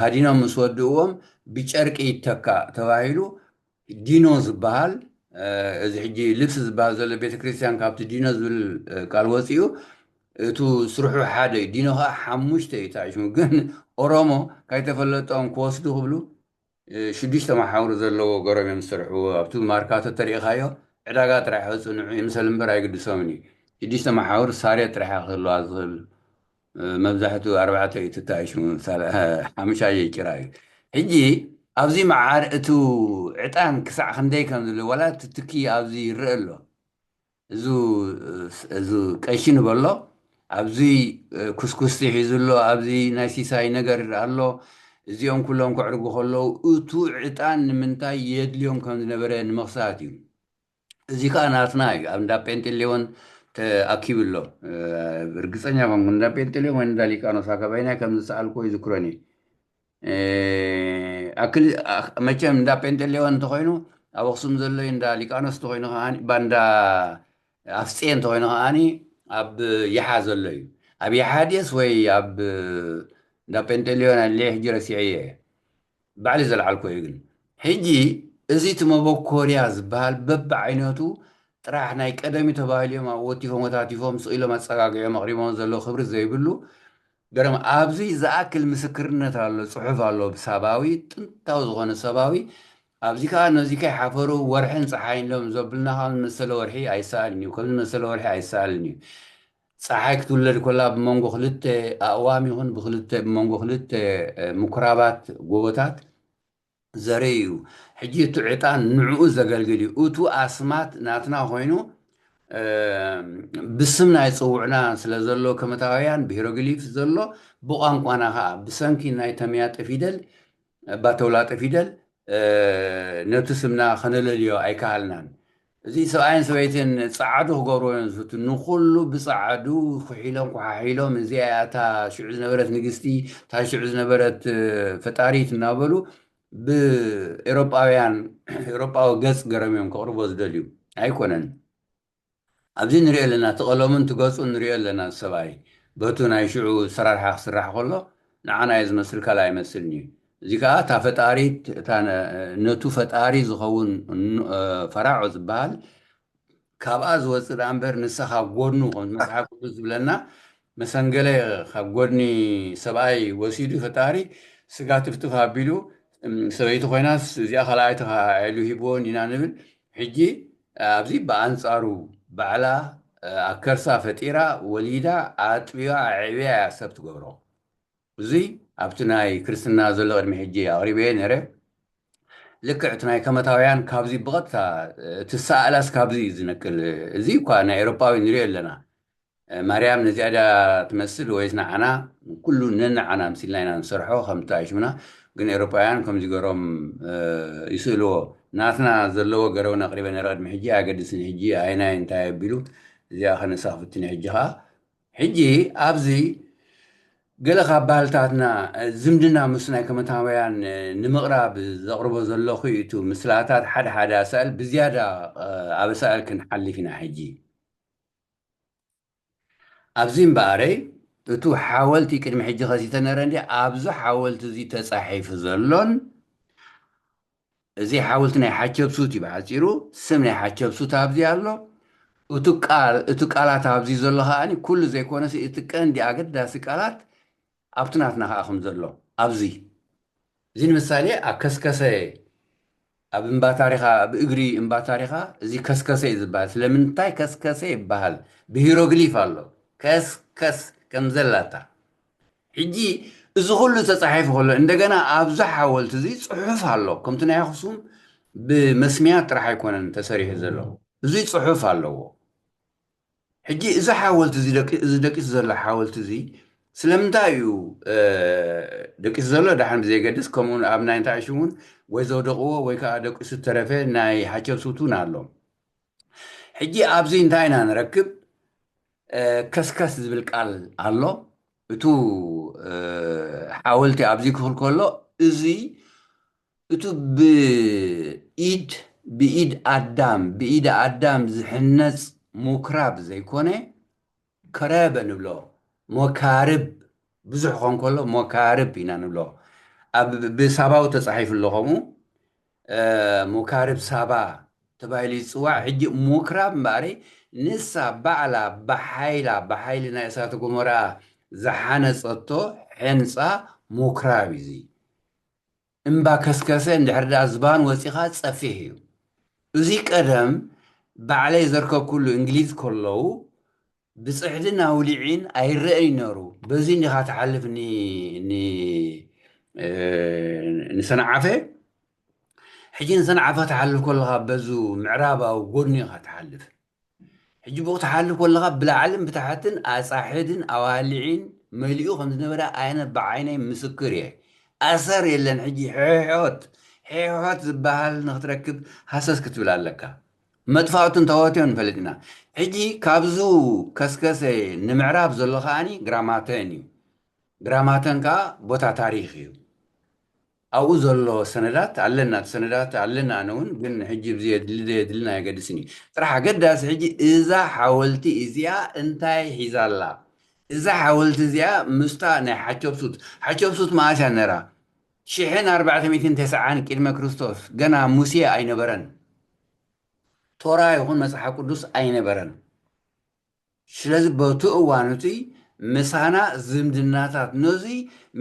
ሃዲኖም ምስ ወድእዎም ብጨርቂ ይተካእ ተባሂሉ ዲኖ ዝበሃል እዚ ሕጂ ልብሲ ዝበሃል ዘሎ ቤተክርስትያን ካብቲ ዲኖ ዝብል ቃል ወፂኡ እቱ ስርሑ ሓደ እዩ። ዲኖ ከዓ ሓሙሽተ እዩ ታሽሙ። ግን ኦሮሞ ካይተፈለጦም ክወስዱ ክብሉ ሽዱሽተ መሓውር ዘለዎ ገሮም እዮም ዝሰርሑ። ኣብቲ ማርካቶ ተሪኢኻዮ ዕዳጋ ጥራሕ ሕፁ ንዑ ይምሰል እምበር ኣይግድሶምን እዩ። ሽዱሽተ መሓውር ሳሬት ጥራሕ እያ ክህልዋ ዝኽእል። መብዛሕትኡ ኣርባዕተ እዩ ትታይሽ ሓምሻ ጭራ እዩ። ሕጂ ኣብዚ መዓር እቲ ዕጣን ክሳዕ ክንደይ ከም ዝብል ዋላ እቲ ትኪ ኣብዚ ይረአ ኣሎ። እዚ ቀሺ ንበሎ ኣብዚ ኩስኩስቲ ሒዙ ኣሎ፣ ኣብዚ ናይ ሲሳይ ነገር ኣሎ። እዚኦም ኩሎም ክዕርጉ ከለዉ እቱ ዕጣን ንምንታይ የድልዮም ከም ዝነበረ ንምኽሳት እዩ። እዚ ከዓ ናትና እዩ። ኣብ እንዳ ጴንጤሌዎን ተኣኪቡ ኣሎ። ርግፀኛ ኮንኩ እንዳ ጴንጤሌዎን ወይ እንዳ ሊቃኖስ ኣከባይና ከም ዝሰኣልኩ ይዝክረኒ። ኣክል መቸም እንዳ ጴንጤሌዎን እንተኮይኑ ኣብ ኣክሱም ዘሎ እንዳ ሊቃኖስ እንተኮይኑ ከዓኒ ባንዳ ኣፍፅየ እንተኮይኑ ከዓኒ ኣብ ይሓ ዘሎ እዩ። ኣብ ይሓ ድየስ ወይ ኣብ እንዳ ጴንጤሌዮን ኣለ ሕጂ ረሲዐየ። ባዕሊ ዘልዓልኮ እዩ። ግን ሕጂ እዚ እቲ መበኮርያ ዝበሃል በብዓይነቱ ጥራሕ ናይ ቀደሚ ተባሂሉ እዮም ኣብ ወቲፎም ወታቲፎም ስቕ ኢሎም ኣፀጋጊዖም ኣቕሪቦም ዘለዉ ክብሪ ዘይብሉ ገረም ኣብዚ ዝኣክል ምስክርነት ኣሎ፣ ፅሑፍ ኣሎ ብሳባዊ ጥንታዊ ዝኾነ ሰባዊ ኣብዚ ከዓ ነዚ ከይሓፈሩ ወርሕን ፀሓይን ሎም ዘብልና ካብ ዝመሰለ ወርሒ ኣይሰኣልን እዩ፣ ከም ዝመሰለ ወርሒ ኣይሰኣልን እዩ። ፀሓይ ክትውለድ ኮላ ብመንጎ ክልተ ኣእዋም ይኹን ብክልተ ብመንጎ ክልተ ምኩራባት ጎቦታት ዘርኢ እዩ። ሕጂ እቲ ዕጣን ንዕኡ ዘገልግል እዩ። እቱ ኣስማት ናትና ኮይኑ ብስምና ይፅውዑና ስለ ዘሎ ከመታውያን ብሂሮግሊፍ ዘሎ ብቋንቋና ከዓ ብሰንኪ ናይ ተምያጠ ፊደል ባተውላጠ ፊደል ነቲ ስምና ከነለልዮ ኣይከኣልናን። እዚ ሰብኣይን ሰበይትን ፃዓዱ ክገብርዎ እዮም ዝፍትኑ። ንኩሉ ብፃዓዱ ኩሒሎም ኩሓሒሎም እዚኣ እያ እታ ሽዑ ዝነበረት ንግስቲ እታ ሽዑ ዝነበረት ፈጣሪት እናበሉ ብኤሮጳውያን ኤሮጳዊ ገፅ ገረም እዮም ከቕርቦ ዝደልዩ። ኣይኮነን። ኣብዚ ንሪኦ ኣለና፣ እቲ ቀለሙን እቲ ገፁን ንሪኦ ኣለና። ሰብኣይ በቱ ናይ ሽዑ ሰራርሓ ክስራሕ ከሎ ንዓና እዩ ዝመስል፣ ካልእ ኣይመስልን እዩ። እዚ ከዓ እታ ፈጣሪት እታ ነቱ ፈጣሪ ዝኸውን ፈራዖ ዝበሃል ካብኣ ዝወፅእ ደኣ እምበር ንሳ ካብ ጎድኑ ከም መፅሓፍ ቅዱስ ዝብለና መሰንገለ ካብ ጎድኒ ሰብኣይ ወሲዱ ፈጣሪ ስጋ ትፍትፍ ኣቢሉ ሰበይቲ ኮይናስ እዚኣ ካልኣይቲ ሉ ሂብዎ ኢና ንብል። ሕጂ ኣብዚ ብኣንፃሩ ባዕላ ኣብ ከርሳ ፈጢራ ወሊዳ ኣጥቢባ ኣዕብያ እያ ሰብ ትገብሮ። እዙይ ኣብቲ ናይ ክርስትና ዘሎ ቅድሚ ሕጂ ኣቕሪበ ነረ። ልክዕ እቲ ናይ ከመታውያን ካብዚ ብቐጥታ እቲ ሰኣላስ ካብዚ እዩ ዝነቅል። እዚ እኳ ናይ ኤሮፓዊ ንሪኦ ኣለና። ማርያም ነዚኣ ድያ ትመስል ወይስ ንዓና? ኩሉ ነንዓና ምሲልና ኢና ንሰርሖ ከምቲ ኣይሽምና። ግን ኤሮፓውያን ከምዚ ገሮም ይስእልዎ። ናትና ዘለዎ ገረውን ኣቕሪበ ነረ ቅድሚ ሕጂ ኣገድስን ሕጂ ኣይናይ እንታይ ኣቢሉ እዚኣ ከነሳ ክፍትን ሕጂ ከዓ ሕጂ ኣብዚ ገለ ካብ ባህልታትና ዝምድና ምስ ናይ ከመታውያን ንምቕራብ ዘቕርቦ ዘለኹ እዩ። እቲ ምስላታት ሓደ ሓደ ኣሳእል ብዝያዳ ኣብ ኣሳእል ክንሓልፍ ኢና። ሕጂ ኣብዚ እምበኣረይ እቱ ሓወልቲ ቅድሚ ሕጂ ከሲተ ነረ እንዲ ኣብዚ ሓወልቲ እዚ ተፃሒፉ ዘሎን እዚ ሓወልቲ ናይ ሓቸብሱት እዩ። ብሓፂሩ ስም ናይ ሓቸብሱት ኣብዚ ኣሎ። እቲ ቃል እቲ ቃላት ኣብዚ ዘሎ ከዓኒ ኩሉ ዘይኮነስ እቲ ቀንዲ ኣገዳሲ ቃላት ኣብቲ ናትና ከዓ ከም ዘሎ ኣብዚ እዚ ንምሳሌ ኣብ ከስከሰ ኣብ እምባ ታሪኻ ኣብ እግሪ እምባ ታሪኻ እዚ ከስከሰ እዩ ዝበሃል። ስለምንታይ ከስከሰ ይበሃል? ብሂሮግሊፍ ኣሎ ከስከስ ከም ዘላታ ሕጂ እዚ ኩሉ ተጻሒፉ ከሎ እንደገና ኣብዚ ሓወልቲ እዚ ጽሑፍ ኣሎ። ከምቲ ናይ ኣኽሱም ብመስሚያ ጥራሕ ኣይኮነን ተሰሪሑ ዘሎ፣ እዚ ጽሑፍ ኣለዎ። ሕጂ እዚ ሓወልቲ እዚ ደቂ- እዚ ደቂሱ ዘሎ ሓወልቲ እዚ ስለምንታይ እዩ እ፣ ደቂሱ ዘሎ? ደሓን ብዘይገድስ ከምኡ ኣብ ናይ እንታይ ሽም እውን ወይ ዘውደቕዎ ወይ ከዓ ደቂሱ ዝተረፈ ናይ ሓቸብሱት እውን ኣሎ። ሕጂ ኣብዚ እንታይ ኢና ንረክብ? እ፣ ከስከስ ዝብል ቃል ኣሎ። እቱ እ፣ ሓወልቲ ኣብዚ ክፍል ከሎ እዚ እቱ ብኢድ ብኢድ ኣዳም ብኢድ ኣዳም ዝሕነጽ ሙክራብ ዘይኮነ ከረበ ንብሎ። ሞካርብ ብዙሕ ኾን ከሎ ሞካርብ ኢና ንብሎ። ኣብ ብሳባዊ ተጻሒፉ ኣሎ ከምኡ እ፣ ሞካርብ ሳባ ተባሂሉ ይጽዋዕ። ሕጂ ሙክራብ እምበኣሪ ንሳ ባዕላ ብሓይላ ብሓይሊ ናይ እሳተ ጎመራ ዝሓነጸቶ ሕንጻ ሙክራብ እዩ። እዚ እምባ ከስከሰ እንድሕር ደኣ ዝባን ወጺኻ ጸፊሕ እዩ። እዚ ቀደም ባዕለይ ዘርከብኩሉ እንግሊዝ ከለዉ ብጽሕድን ኣውሊዒን ኣይረአይ ነሩ። በዚ እንዲኻ ትሓልፍ ኒ- ኒ- እ፣ ንሰንዓፈ ሕጂ ንሰንዓፈ ትሓልፍ ከለኻ በዙ ምዕራባዊ ጎድኒ ኢኻ ትሓልፍ። ሕጂ ብኡ ትሓልፍ ከለኻ ብላዕልን ብታሕትን ኣጻሕድን ኣዋሊዒን መሊኡ ከም ዝነበረ ኣነ ብዓይነይ ምስክር እየ። ኣሰር የለን። ሕጂ ሕሖት ሕሖት ዝበሃል ንክትረክብ ሃሰስ ክትብል ኣለካ። መጥፋእቱ እንተወትዮ ንፈልጥ ኢና። ሕጂ ካብዙ ከስከሰ ንምዕራብ ዘሎ ከዓኒ ግራማተን እዩ። ግራማተን ከዓ ቦታ ታሪክ እዩ። ኣብኡ ዘሎ ሰነዳት ኣለና፣ እቲ ሰነዳት ኣለና። ኣነ እውን ግን ሕጂ ብዚ የድሊ ዘየድልን ኣየገድስን እዩ። ጥራሕ ኣገዳሲ ሕጂ እዛ ሓወልቲ እዚኣ እንታይ ሒዛ ኣላ? እዛ ሓወልቲ እዚኣ ምስታ ናይ ሓቸብሱት፣ ሓቸብሱት መኣስ እያ ነራ? ሽሕን ኣርባዕተ ሚእትን ተስዓን ቅድመ ክርስቶስ፣ ገና ሙሴ ኣይነበረን፣ ቶራ ይኹን መጽሓፍ ቅዱስ ኣይነበረን። ስለዚ በቱ እዋን እቲ ምሳና ዝምድናታት ነዚ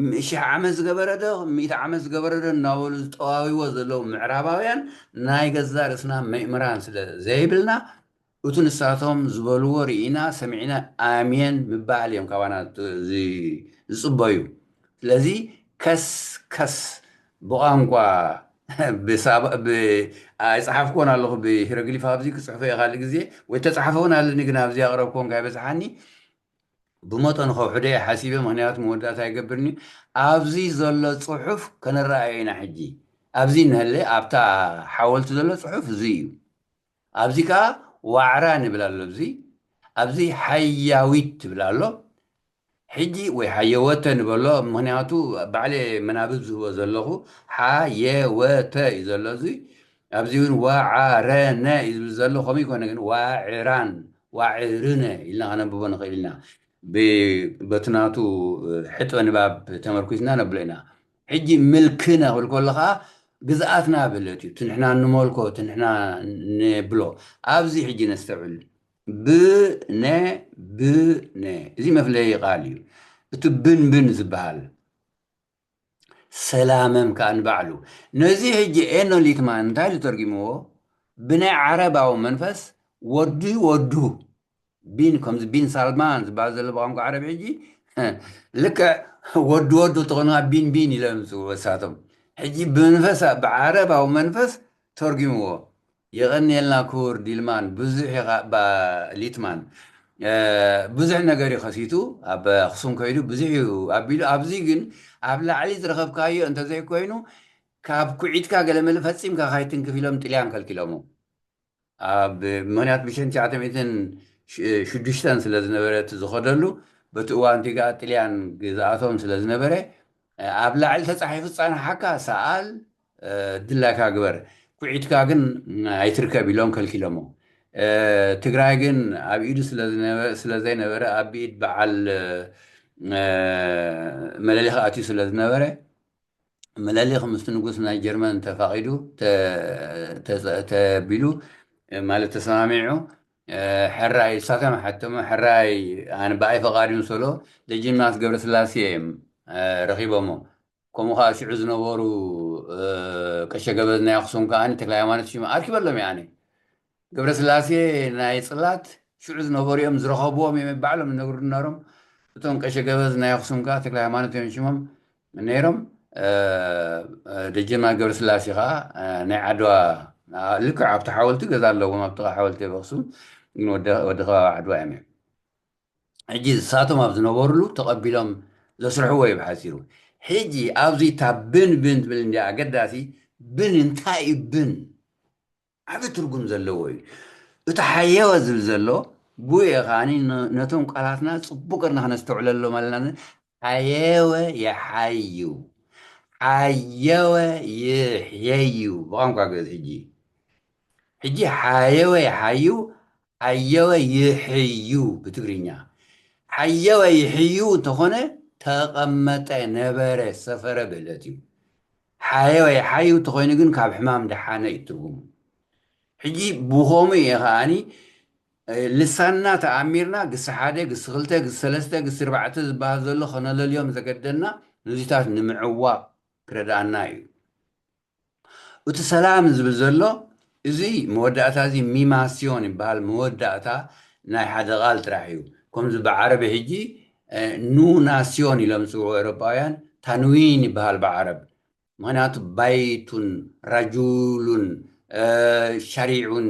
ም- ሽሕ ዓመት ዝገበረ ዶ ሚእቲ ዓመት ዝገበረ ዶ እናበሉ ዝጠዋዊዎ ዘለዉ ምዕራባውያን ናይ ገዛ ርእስና ምእምራን ስለ ዘይብልና እቱ ንሳቶም ዝበልዎ ርኢና ሰሚዕና ኣሜን ምባል እዮም ካባና ት- ዚ- ዝጽበዩ። ስለዚ ከስ ከስ ብቋንቋ ብሳባ- ብ- ኣይጸሓፍኩዎን ኣለኹ ብሂሮግሊፍ ኣብዚ ክጽሕፎ እየ ካልእ ግዜ ወይ ተጻሕፈ እውን ኣለኒ ግን ኣብዚ ኣቕረብኩዎን ካይበዝሓኒ ብመጠኑ ከውሕዶ እየ ሓሲበ ምክንያቱ መወዳእታ ኣይገብርኒ ኣብዚ ዘሎ ጽሑፍ ከነረኣዮ ኢና ሕጂ ኣብዚ እንሀለ ኣብታ ሓወልቲ ዘሎ ጽሑፍ እዚ እዩ ኣብዚ ከዓ ዋዕራ ንብል ኣሎ ኣብዚ ኣብዚ ሓያዊት ትብል ኣሎ ሕጂ ወይ ሓየወተ ንበሎ ምክንያቱ ባዕለ መናብብ ዝህቦ ዘለኹ ሓየወተ እዩ ዘሎ እዚ ኣብዚ እውን ዋዓረነ እዩ ዝብል ዘሎ ከምኡ ይኮነ ግን ዋዕራን ዋዕርነ ኢልና ከነንብቦ ንኽእል ኢና በትናቱ ሕጥበ ንባብ ተመርኩዝና ነብሎ ኢና ሕጂ ምልክነ ክብል ከሎ ከዓ ግዝኣትና ብለት እዩ ትንሕና ንመልኮ ትንሕና ንብሎ ኣብዚ ሕጂ ነስተውዕል ብነ ብነ እዚ መፍለይ ቃል እዩ እቲ ብን ብን ዝበሃል ሰላመም ከዓ ንባዕሉ ነዚ ሕጂ ኤኖሊትማ እንታይ ዝተርጊምዎ ብናይ ዓረባዊ መንፈስ ወዱ ወዱ ቢን ከምዚ ቢን ሳልማን ዝበሃል ዘሎ ብቋንቋ ዓረብ ሕጂ ልክዕ ወዱ ወዱ ተኾኑ ቢን ቢን ኢሎም ዝወሳቶም ሕጂ ብመንፈስ ብዓረባዊ መንፈስ ተርጉምዎ። የቐንየልና ክቡር ዲልማን፣ ብዙሕ ኢኻ፣ ባ-፣ ሊትማን፣ እ፣ ብዙሕ ነገር እዩ ከሲቱ፣ ኣብ ኣኽሱም ከይዱ ብዙሕ እዩ ኣቢሉ። ኣብዚ ግን ኣብ ላዕሊ ዝረኸብካዮ እንተዘይኮይኑ፣ ካብ ኩዒትካ ገለመለ ፈጺምካ ካይትንክፍ ኢሎም ጥልያን ከልኪሎሞ። ኣብ ምኽንያት ብሽን ትሽዓተ ሚእትን ሽዱሽተን ስለ ዝነበረ እቲ ዝኸደሉ፣ በቲ እዋን እቲ ከኣ ጥልያን ግዝኣቶም ስለ ዝነበረ፣ ኣብ ላዕሊ ተጻሒፉ ዝጸንሓካ ሰኣል፣ እ፣ ድላይካ ግበር፣ ኩዒትካ ግን ኣይትርከብ ኢሎም ከልኪሎሞ። እ፣ ትግራይ ግን ኣብ ኢዱ ስለ ዝነበ-፣ ስለ ዘይነበረ ኣብ ኢድ በዓል፣ እ፣ መለሊኽ ኣትዩ ስለ ዝነበረ፣ መለሊኽ ምስቲ ንጉስ ናይ ጀርመን ተፋቒዱ፣ ተ-፣ ተ-፣ ተቢሉ፣ ማለት ተሰማሚዑ፣ እ፣ ሕራይ እሳቶም ሓተሙ፣ ሕራይ ኣነ ብኣይ ፈቓድ እዩ ንሰሎ ደጅናት ገብረስላሴ እዮም፣ እ፣ ረኺቦሞ። ከምኡ ኸዓ ሽዑ ዝነበሩ፣ እ፣ ቀሸ ገበዝ ናይ ኣኽሱም ከኣ ተክለ ሃይማኖት ሽማ ኣርኪበሎም እየ ኣነ። ገብረስላሴ ናይ ጽላት ሽዑ ዝነበሩ እዮም ዝረኸብዎም እዮም ባዕሎም ይነግሩ ነሮም። እቶም ቀሸ ገበዝ ናይ ኣኽሱም ከኣ ተክለ ሃይማኖት እዮም ሽሞም ነይሮም። እ፣ እ፣ ደጀና ገብረስላሴ ከኣ፣ እ፣ ናይ ዓድዋ፣ እ፣ ልክዕ ኣብቲ ሓወልቲ ገዛ ኣለዎም፣ ኣብ ጥቓ ሓወልቲ ኣብ ኣኽሱም፣ ግን ወዲ፣ ወዲ ከባቢ ዓድዋ እዮም። ሕጂ ንሳቶም ኣብ ዝነበሩሉ ተቐቢሎም ዘስርሕዎ እዩ ብሓጺሩ። ሕጂ ኣብዚ እታ ብን ብን ትብል እንድያ ኣገዳሲ፣ ብን እንታይ እዩ ብን? ዓቢ ትርጉም ዘለዎ እዩ። እቲ ሓየወ ዝብል ዘሎ፣ ብኡ ከኣኒ ነ-፣ ነቶም ቃላትና ጽቡቕ ጌርና ከነስተውዕለሎም ኣለና። ሓየወ የሓዩ፣ ሓየወ ይሕየዩ ብቋንቋ ግእዝ። ሕጂ፣ ሕጂ ሓየወ የሓዩ፣ ሓየወ ይሕዩ ብትግርኛ። ሓየወ ይሕዩ እንተኾነ፣ ተቐመጠ፣ ነበረ፣ ሰፈረ ብህለት እዩ። ሓየወ የሓዩ እንተኾይኑ ግን፣ ካብ ሕማም ደሓነ እዩ ትርጉሙ። ሕጂ ብኸምኡ እየ ከኣኒ፣ እ፣ ልሳንና ተኣሚርና፣ ግሲ ሓደ፣ ግሲ ክልተ፣ ግሲ ሰለስተ፣ ግሲ ኣርባዕተ ዝበሃል ዘሎ ከነለልዮም ዘገደና፣ ነዚታት ንምዕዋቕ ክረድኣና እዩ። እቲ ሰላም ዝብል ዘሎ፣ እዚ መወዳእታ እዚ ሚማስዮን ይበሃል። መወዳእታ ናይ ሓደ ቃል ጥራሕ እዩ። ከምዚ ብዓረቢ ሕጂ፣ እ፣ ኑናስዮን ኢሎም ዝጽውዑ ኤውሮጳውያን፣ ታንዊን ይበሃል ብዓረብ። ምኽንያቱ ባይቱን፣ ራጁሉን፣ እ፣ ሸሪዑን፣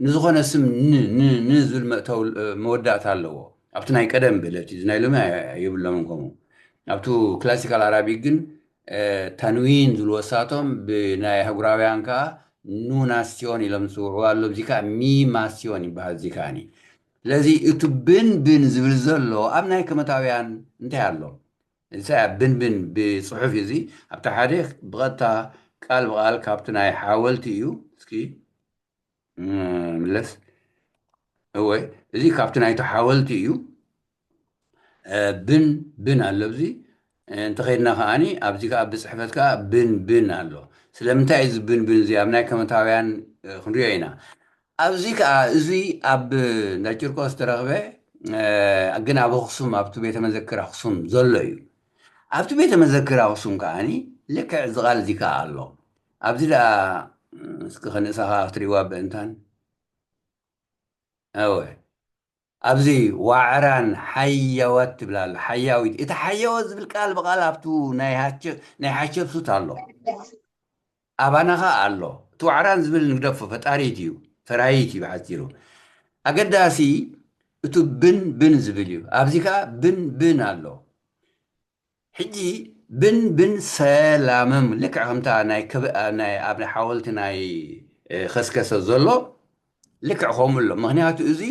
ንዝኾነ ስም ን፣ ን፣ ን ዝብል መእተው፣ እ፣ መወዳእታ ኣለዎ። ኣብቲ ናይ ቀደም ብለት እዩ፣ እዚ ናይ ሎሚ ኣይ-፣ የብሎምን ከምኡ። ኣብቱ ክላሲካል ኣራቢክ ግን፣ እ፣ ታንዊን ዝብልዎ እሳቶም፣ ብናይ ኣህጉራውያን ከኣ ኑናስዮን ኢሎም ዝጽውዕዎ ኣሎ፣ እዚ ከኣ ሚማስዮን ይበሃል፣ እዚ ከኣኒ። ስለዚ እቲ ብን ብን ዝብል ዘሎ ኣብ ናይ ከመታውያን እንታይ ኣሎ? እዚ ብን ብን ብጽሑፍ እዩ፣ እዚ ኣብቲ ሓደ ብቐጥታ ቃል ብቓል ካብቲ ናይ ሓወልቲ እዩ። እስኪ፣ እ፣ ምለስ። እወ፣ እዚ ካብቲ ናይቲ ሓወልቲ እዩ። እ፣ ብን ብን ኣሎ ኣብዚ። እ፣ እንተኸይድና ከኣኒ ኣብዚ ከኣ ብጽሕፈት ከኣ ብን ብን ኣሎ። ስለምንታይ እዚ ብን ብን እዚ ኣብ ናይ ከመታውያን፣ እ፣ ክንሪኦ ኢና። ኣብዚ ከኣ እዚ ኣብ እንዳ ቂርቆስ ዝተረኽበ፣ እ፣ ግን ኣብ ኣኽሱም ኣብቲ ቤተ መዘክር ኣኽሱም ዘሎ እዩ። ኣብቲ ቤተ መዘክር ኣኽሱም ከኣኒ ልክዕ እዚ ቃል እዚ ከኣ ኣሎ። ኣብዚ ደኣ፣ እ፣ እስኪ ከንእሳ ከኣ ክትሪእዋ ብእንታን። እወ። ኣብዚ ዋዕራን ሓያወት ትብል ኣላ። ሓያዊት። እቲ ሓያወት ዝብል ቃል ብቓል ኣብቱ ናይ ሃቸ-፣ ናይ ሓሸብሱት ኣሎ። ኣባና ኸኣ ኣሎ። እቲ ዋዕራን ዝብል ንግደፎ፣ ፈጣሪት እዩ፣ ፈራይት እዩ ብሓጺሩ። ኣገዳሲ እቱ ብን ብን ዝብል እዩ። ኣብዚ ከኣ ብን ብን ኣሎ። ሕጂ ብን ብን ሰላምም ልክዕ ከምታ ናይ ከብ-፣ ናይ ኣብ ናይ ሓወልቲ ናይ፣ እ፣ ኸስከሰ ዘሎ ልክዕ ከምኡ ኣሎ። ምኽንያቱ እዚ፣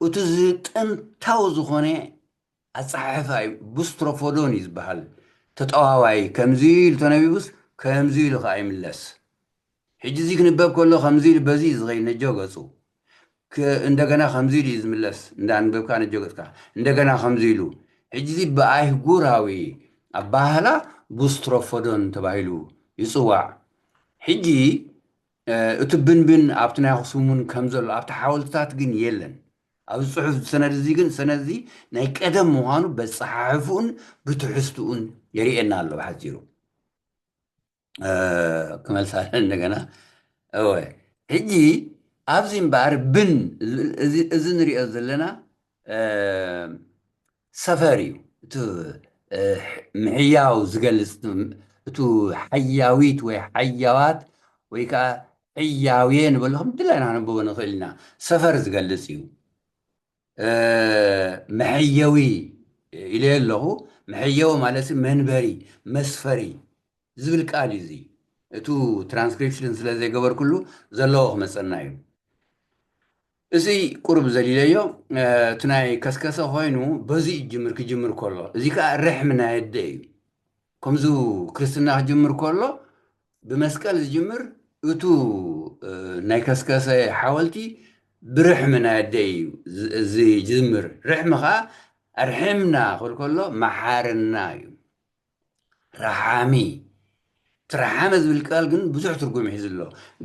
እቲ እዚ ጥንታዊ ዝኾነ ኣጸሓሕፋ እዩ። ቡስትሮፎዶን እዩ ዝበሃል። ተጠዋዋይ ከምዚ ኢሉ ተነቢቡስ ከምዚ ኢሉ ከኣ ይምለስ። ሕጂ እዚ ክንበብ ከሎ ከምዚ ኢሉ በዚ እዩ ዝኸይድ ነጆ ገጹ። ክ-፣ እንደገና ከምዚ ኢሉ እዩ ዝምለስ። እንዳንበብካ ነጆ ገጽካ። እንደገና ከምዚ ኢሉ። ሕጂ እዚ ብኣህጉራዊ ኣባህላ ቡስትሮፎዶን ተባሂሉ ይጽዋዕ። ሕጂ፣ እ፣ እቲ ብንብን ኣብቲ ናይ ኣኽሱም እውን ከም ዘሎ ኣብቲ ሓወልትታት ግን የለን። ኣብዚ ጽሑፍ ሰነድ እዚ ግን፣ ሰነድ እዚ ናይ ቀደም ምዃኑ በጸሓሕፍኡን ብትሕዝትኡን የርእየና ኣሎ ብሓጺሩ። እ፣ ክመልሳ እንደገና። እወ፣ ሕጂ ኣብዚ እምበኣር ብን፣ እዚ፣ እዚ ንሪኦ ዘለና፣ እ፣ ሰፈር እዩ። እቲ፣ እ፣ ምሕያው ዝገልጽ፣ እቱ ሓያዊት ወይ ሓያዋት ወይ ከዓ ሕያውየ ንበሎ ከም ድላይና ክነንብቦ ንኽእል ኢና። ሰፈር ዝገልጽ እዩ። መሐየዊ ኢለ ኣለኹ። መሐየዊ ማለት መንበሪ፣ መስፈሪ ዝብል ቃል እዩ። እዚ እቱ ትራንስክሪፕሽን ስለ ዘይገበርኩሉ ዘለዎ ክመፀና እዩ። እዚ ቁሩብ ዘሊለዮ እቲ ናይ ከስከሰ ኮይኑ በዚ ይጅምር ክጅምር ከሎ፣ እዚ ከዓ ርሕም ናይ ኣደ እዩ። ከምዚ ክርስትና ክጅምር ከሎ ብመስቀል ዝጅምር እቱ ናይ ከስከሰ ሓወልቲ ብርሕም ናይ ኣደ እዩ ዝጅምር። ርሕም ከዓ ኣርሕምና ክብል ከሎ መሓርና እዩ። ረሓሚ፣ ትረሓመ ዝብል ቃል ግን ብዙሕ ትርጉም ይሕዝ ኣሎ።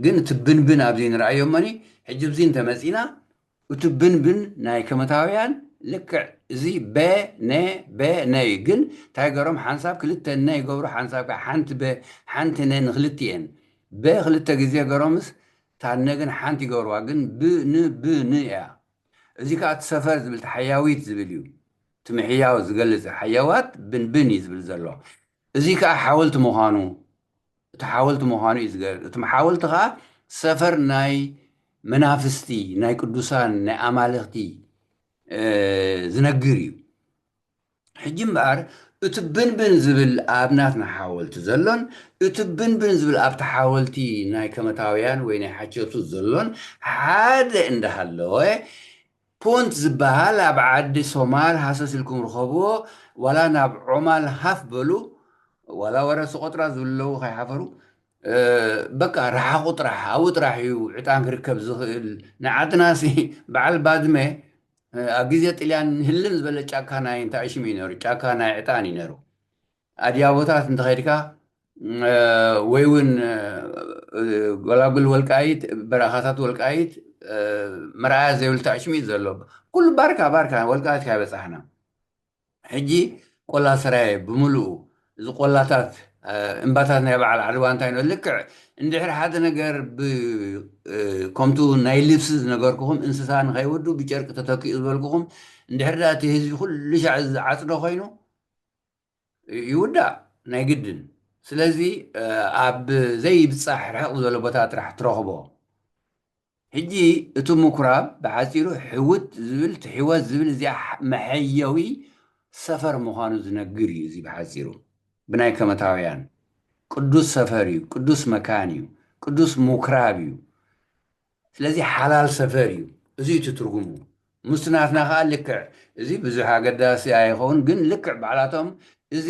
ግን እቲ ብንብን ኣብዚ ንረኣዮ እሞኒ፣ ሕጂ ብዚ እንተመፂና እቲ ብንብን ናይ ከመታውያን ልክዕ እዚ በ ነ በ ነ እዩ። ግን እንታይ ገሮም ሓንሳብ ክልተ ነ ይገብሩ፣ ሓንሳብ ከዓ ሓንቲ በ ሓንቲ ነ ንክልቲኤን በ ክልተ ግዜ ገሮምስ ታነ ግን ሓንቲ ይገብርዋ። ግን ብ ን ብ ን እያ። እዚ ከዓ እቲ ሰፈር ዝብል ተሓያዊት ዝብል እዩ። እቲ ምሕያው ዝገልጽ ሓያዋት ብንብን እዩ ዝብል ዘሎ። እዚ ከዓ ሓወልቲ ምዃኑ፣ እቲ ሓወልቲ ምዃኑ እዩ ዝገልጽ። እቲ ሓወልቲ ከዓ ሰፈር ናይ መናፍስቲ፣ ናይ ቅዱሳን፣ ናይ ኣማልኽቲ ዝነግር እዩ። ሕጂ እምበኣር እቲ ብንብን ዝብል ኣብ ናትና ሓወልቲ ዘሎን እቲ ብንብን ዝብል ኣብቲ ሓወልቲ ናይ ከመታውያን ወይ ናይ ሓቸብሱት ዘሎን ሓደ እንዳሃለወ፣ ፖንት ዝበሃል ኣብ ዓዲ ሶማል ሃሰስ ኢልኩም ርኸብዎ፣ ዋላ ናብ ዖማል ሃፍ በሉ፣ ዋላ ወረ ስቆጥራ ዝብለዉ ከይሓፈሩ፣ በቃ ረሓቑ ጥራሕ ኣብኡ ጥራሕ እዩ ዕጣን ክርከብ ዝኽእል። ንዓድናሲ በዓል ባድመ ኣብ ግዜ ጥልያን ህልም ዝበለ ጫካ ናይ እንታይ ሽም እዩ ነሩ? ጫካ ናይ ዕጣን እዩ ነሩ። ኣድያቦታት እንተኸድካ ወይ እውን ጎላጉል ወልቃይት፣ በረኻታት ወልቃይት መርኣያ ዘይብሉ ታሽም እዩ ዘሎ። ኩሉ ባርካ ባርካ ወልቃይት ካይበፃሕና። ሕጂ ቆላ ሰራየ ብምሉኡ፣ እዚ ቆላታት እምባታት ናይ በዓል ዓድዋ እንታይ ነው ልክዕ እንድሕር ሓደ ነገር ከምቱ ናይ ልብሲ ዝነገርኩኹም እንስሳ ንኸይወዱ ብጨርቂ ተተኪኡ ዝበልኩኹም እንድሕር ዳ እቲ ህዝቢ ኩሉ ሻዕ ዝዓፅዶ ኮይኑ ይውዳእ ናይ ግድን። ስለዚ ኣብ ዘይብፃሕ ርሕቕ ዝበለ ቦታ ጥራሕ ትረኽቦ። ሕጂ እቲ ምኩራብ ብሓፂሩ ሕውት ዝብል ትሕወት ዝብል እዚኣ መሐየዊ ሰፈር ምዃኑ ዝነግር እዩ። እዚ ብሓፂሩ ብናይ ከመታውያን ቅዱስ ሰፈር እዩ፣ ቅዱስ መካን እዩ፣ ቅዱስ ምኩራብ እዩ። ስለዚ ሓላል ሰፈር እዩ። እዚ እቲ ትርጉሙ። ምስቲ ናትና ከዓ ልክዕ እዚ ብዙሕ ኣገዳሲ ኣይኸውን፣ ግን ልክዕ ባዕላቶም እዚ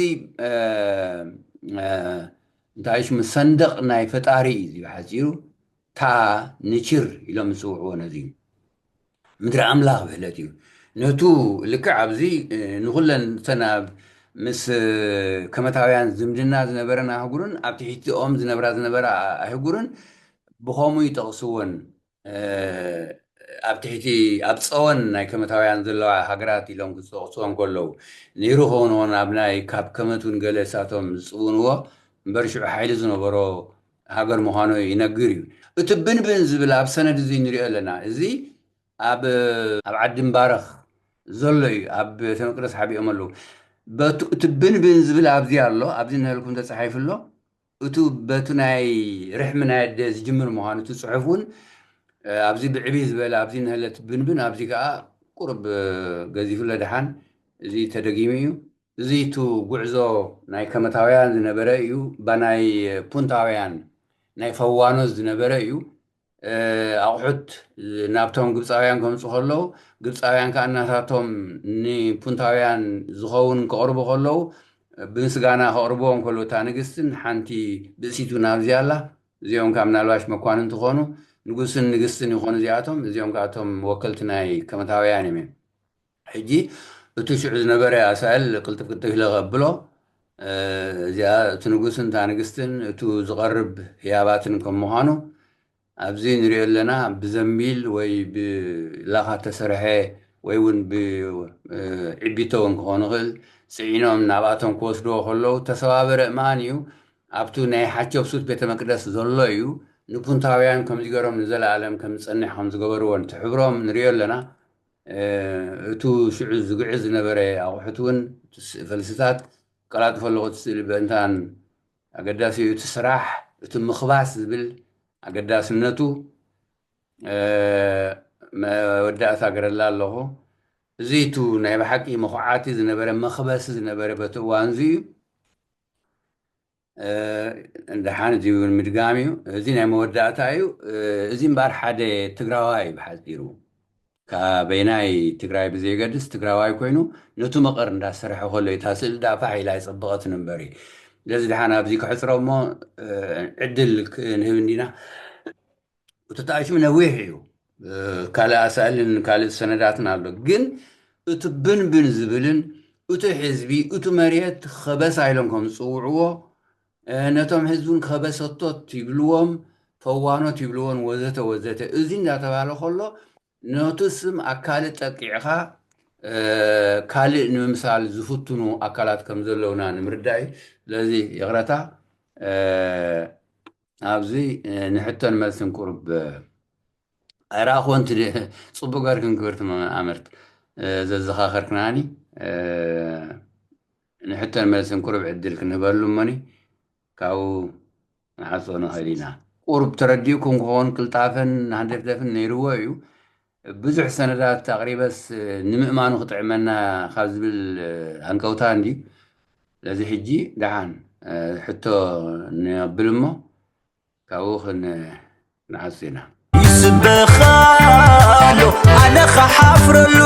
እንታይ ሽሙ ሰንደቕ ናይ ፈጣሪ እዩ። እዚ ብሓፂሩ ታ ንችር ኢሎም ዝፅውዕዎ ነዚ እዩ። ምድሪ ኣምላኽ ብህለት እዩ። ነቱ ልክዕ ኣብዚ ንኩለን እተን ኣብ ምስ ከመታውያን ዝምድና ዝነበረን ኣህጉርን ኣብ ትሕቲኦም ዝነብራ ዝነበራ ኣህጉርን ብኸምኡ ይጠቕስዎን ኣብ ትሕቲ ኣብ ፀወን ናይ ከመታውያን ዘለዋ ሃገራት ኢሎም ክፀቕስዎም ከለዉ ነይሩ ከውንዎን ኣብ ናይ ካብ ከመት እውን ገለ እሳቶም ዝፅውንዎ እምበር ሽዑ ሓይሊ ዝነበሮ ሃገር ምዃኑ ይነግር እዩ። እቲ ብንብን ዝብል ኣብ ሰነድ እዚ ንሪኦ ኣለና። እዚ ኣብ ኣብ ዓዲ ምባረኽ ዘሎ እዩ። ኣብ ቤተ መቅደስ ሓቢኦም ኣለዉ። በቱ እቲ ብንብን ዝብል ኣብዚ ኣሎ፣ ኣብዚ ንህልኩም ተፃሒፉ ኣሎ። እቱ በቱ ናይ ርሕሚ ናይ ኣደ ዝጅምር ምዃኑ እቲ ፅሑፍ እውን ኣብዚ ብዕብይ ዝበለ ኣብዚ ንህለት ብንብን ኣብዚ ከዓ ቁርብ ገዚፉ ለድሓን እዚ ተደጊሙ እዩ። እዚ እቱ ጉዕዞ ናይ ከመታውያን ዝነበረ እዩ። ባናይ ፑንታውያን ናይ ፈዋኖስ ዝነበረ እዩ። ኣቑሑት ናብቶም ግብፃውያን ከምፁ ከለዉ ግብፃውያን ከዓ እናታቶም ንፑንታውያን ዝኸውን ከቕርቡ ከለዉ ብምስጋና ከቕርብዎም ከለዉ እታ ንግስትን ሓንቲ ብእሲቱ ናብዚ ኣላ። እዚኦም ከዓ ምናልባሽ መኳን እንትኾኑ ንጉስን ንግስትን ይኾኑ እዚኣቶም። እዚኦም ከዓ እቶም ወከልቲ ናይ ከመታውያን እዮም። ሕጂ እቲ ሽዑ ዝነበረ ኣሳእል ቅልጥፍ ቅልጥፍ ኢለ ከብሎ እዚኣ እቲ ንጉስን እታ ንግስትን እቱ ዝቐርብ ህያባትን ከም ምዃኑ ኣብዚ ንሪኦ ኣለና። ብዘንቢል ወይ ብላኻ ተሰርሐ ወይ እውን ብዕቢቶ እውን ክኾኑ ይኽእል ፅዒኖም ናብኣቶም ክወስድዎ ከለዉ ተሰባበረ እማን እዩ። ኣብቱ ናይ ሓቸብሱት ቤተ መቅደስ ዘሎ እዩ። ንፑንታውያን ከምዚ ገሮም ንዘለኣለም ከም ዝፀንሕ ከም ዝገበርዎን ትሕብሮም ንሪኦ ኣለና። እቱ ሽዑ ዝግዕዝ ዝነበረ ኣቑሑት እውን ፈልስታት ቀላጥፎ ኣለኹ እቲ ስእሊ ብእንታን ኣገዳሲ እዩ እቲ ስራሕ፣ እቲ ምኽባስ ዝብል ኣገዳስነቱ መወዳእታ ገረላ ኣለኹ። እዚ ቱ ናይ ብሓቂ መኹዓቲ ዝነበረ፣ መኽበሲ ዝነበረ በቲ እዋን እዚ እዩ። ደሓን እዚ እውን ምድጋም እዩ። እዚ ናይ መወዳእታ እዩ። እዚ እምበኣር ሓደ ትግራዋይ እዩ ብሓፂሩ፣ ካበይናይ ትግራይ ብዘይገድስ ትግራዋይ ኮይኑ ነቱ መቐር እንዳሰርሐ ከሎ እታ ስእሊ ዳፋሕ ኢላ ይፀበቐትን እምበሪ። ስለዚ ደሓን ኣብዚ ክሕፅሮ እሞ ዕድል ክንህብ እንዲና። እቲ ተኣሽሙ ነዊሕ እዩ። ካልእ ኣሳእልን ካልእ ሰነዳትን ኣሎ። ግን እቲ ብንብን ዝብልን እቲ ህዝቢ እቲ መሬት ከበሳ ኢሎም ከም ዝፅውዕዎ፣ ነቶም ህዝብን ከበሰቶት ይብልዎም፣ ፈዋኖት ይብልዎን ወዘተ ወዘተ፣ እዚ እንዳተባለ ከሎ ነቱ ስም ኣካል ጠቂዕኻ ካልእ ንምምሳል ዝፍትኑ ኣካላት ከም ዘለውና ንምርዳእ እዩ። ስለዚ ይቕረታ። ኣብዚ ንሕቶን መልስን ቁሩብ ኣይረኣኹዎን። ጽቡቕ ገርክን ክብርቲ ኣመርት ዘዘኻኸርክናኒ። ንሕቶን መልስን ቁሩብ ዕድል ክንህበሉ እሞኒ ካብኡ ንዓጾ ንኽእል ኢና። ቁሩብ ተረዲእኩም ክኸውን ቅልጣፈን ሃንደፍደፍን ነይርዎ እዩ። ብዙሕ ሰነዳት ኣቕሪበስ ንምእማኑ ክጥዕመና ካብ ዝብል ሃንቀውታ እንድዩ። ስለዚ ሕጂ ደሓን ሕቶ ነብል እሞ ካብኡ ክን ንዓሱ ኢና። ይስበኻሎ ኣነ ኸሓፍረሉ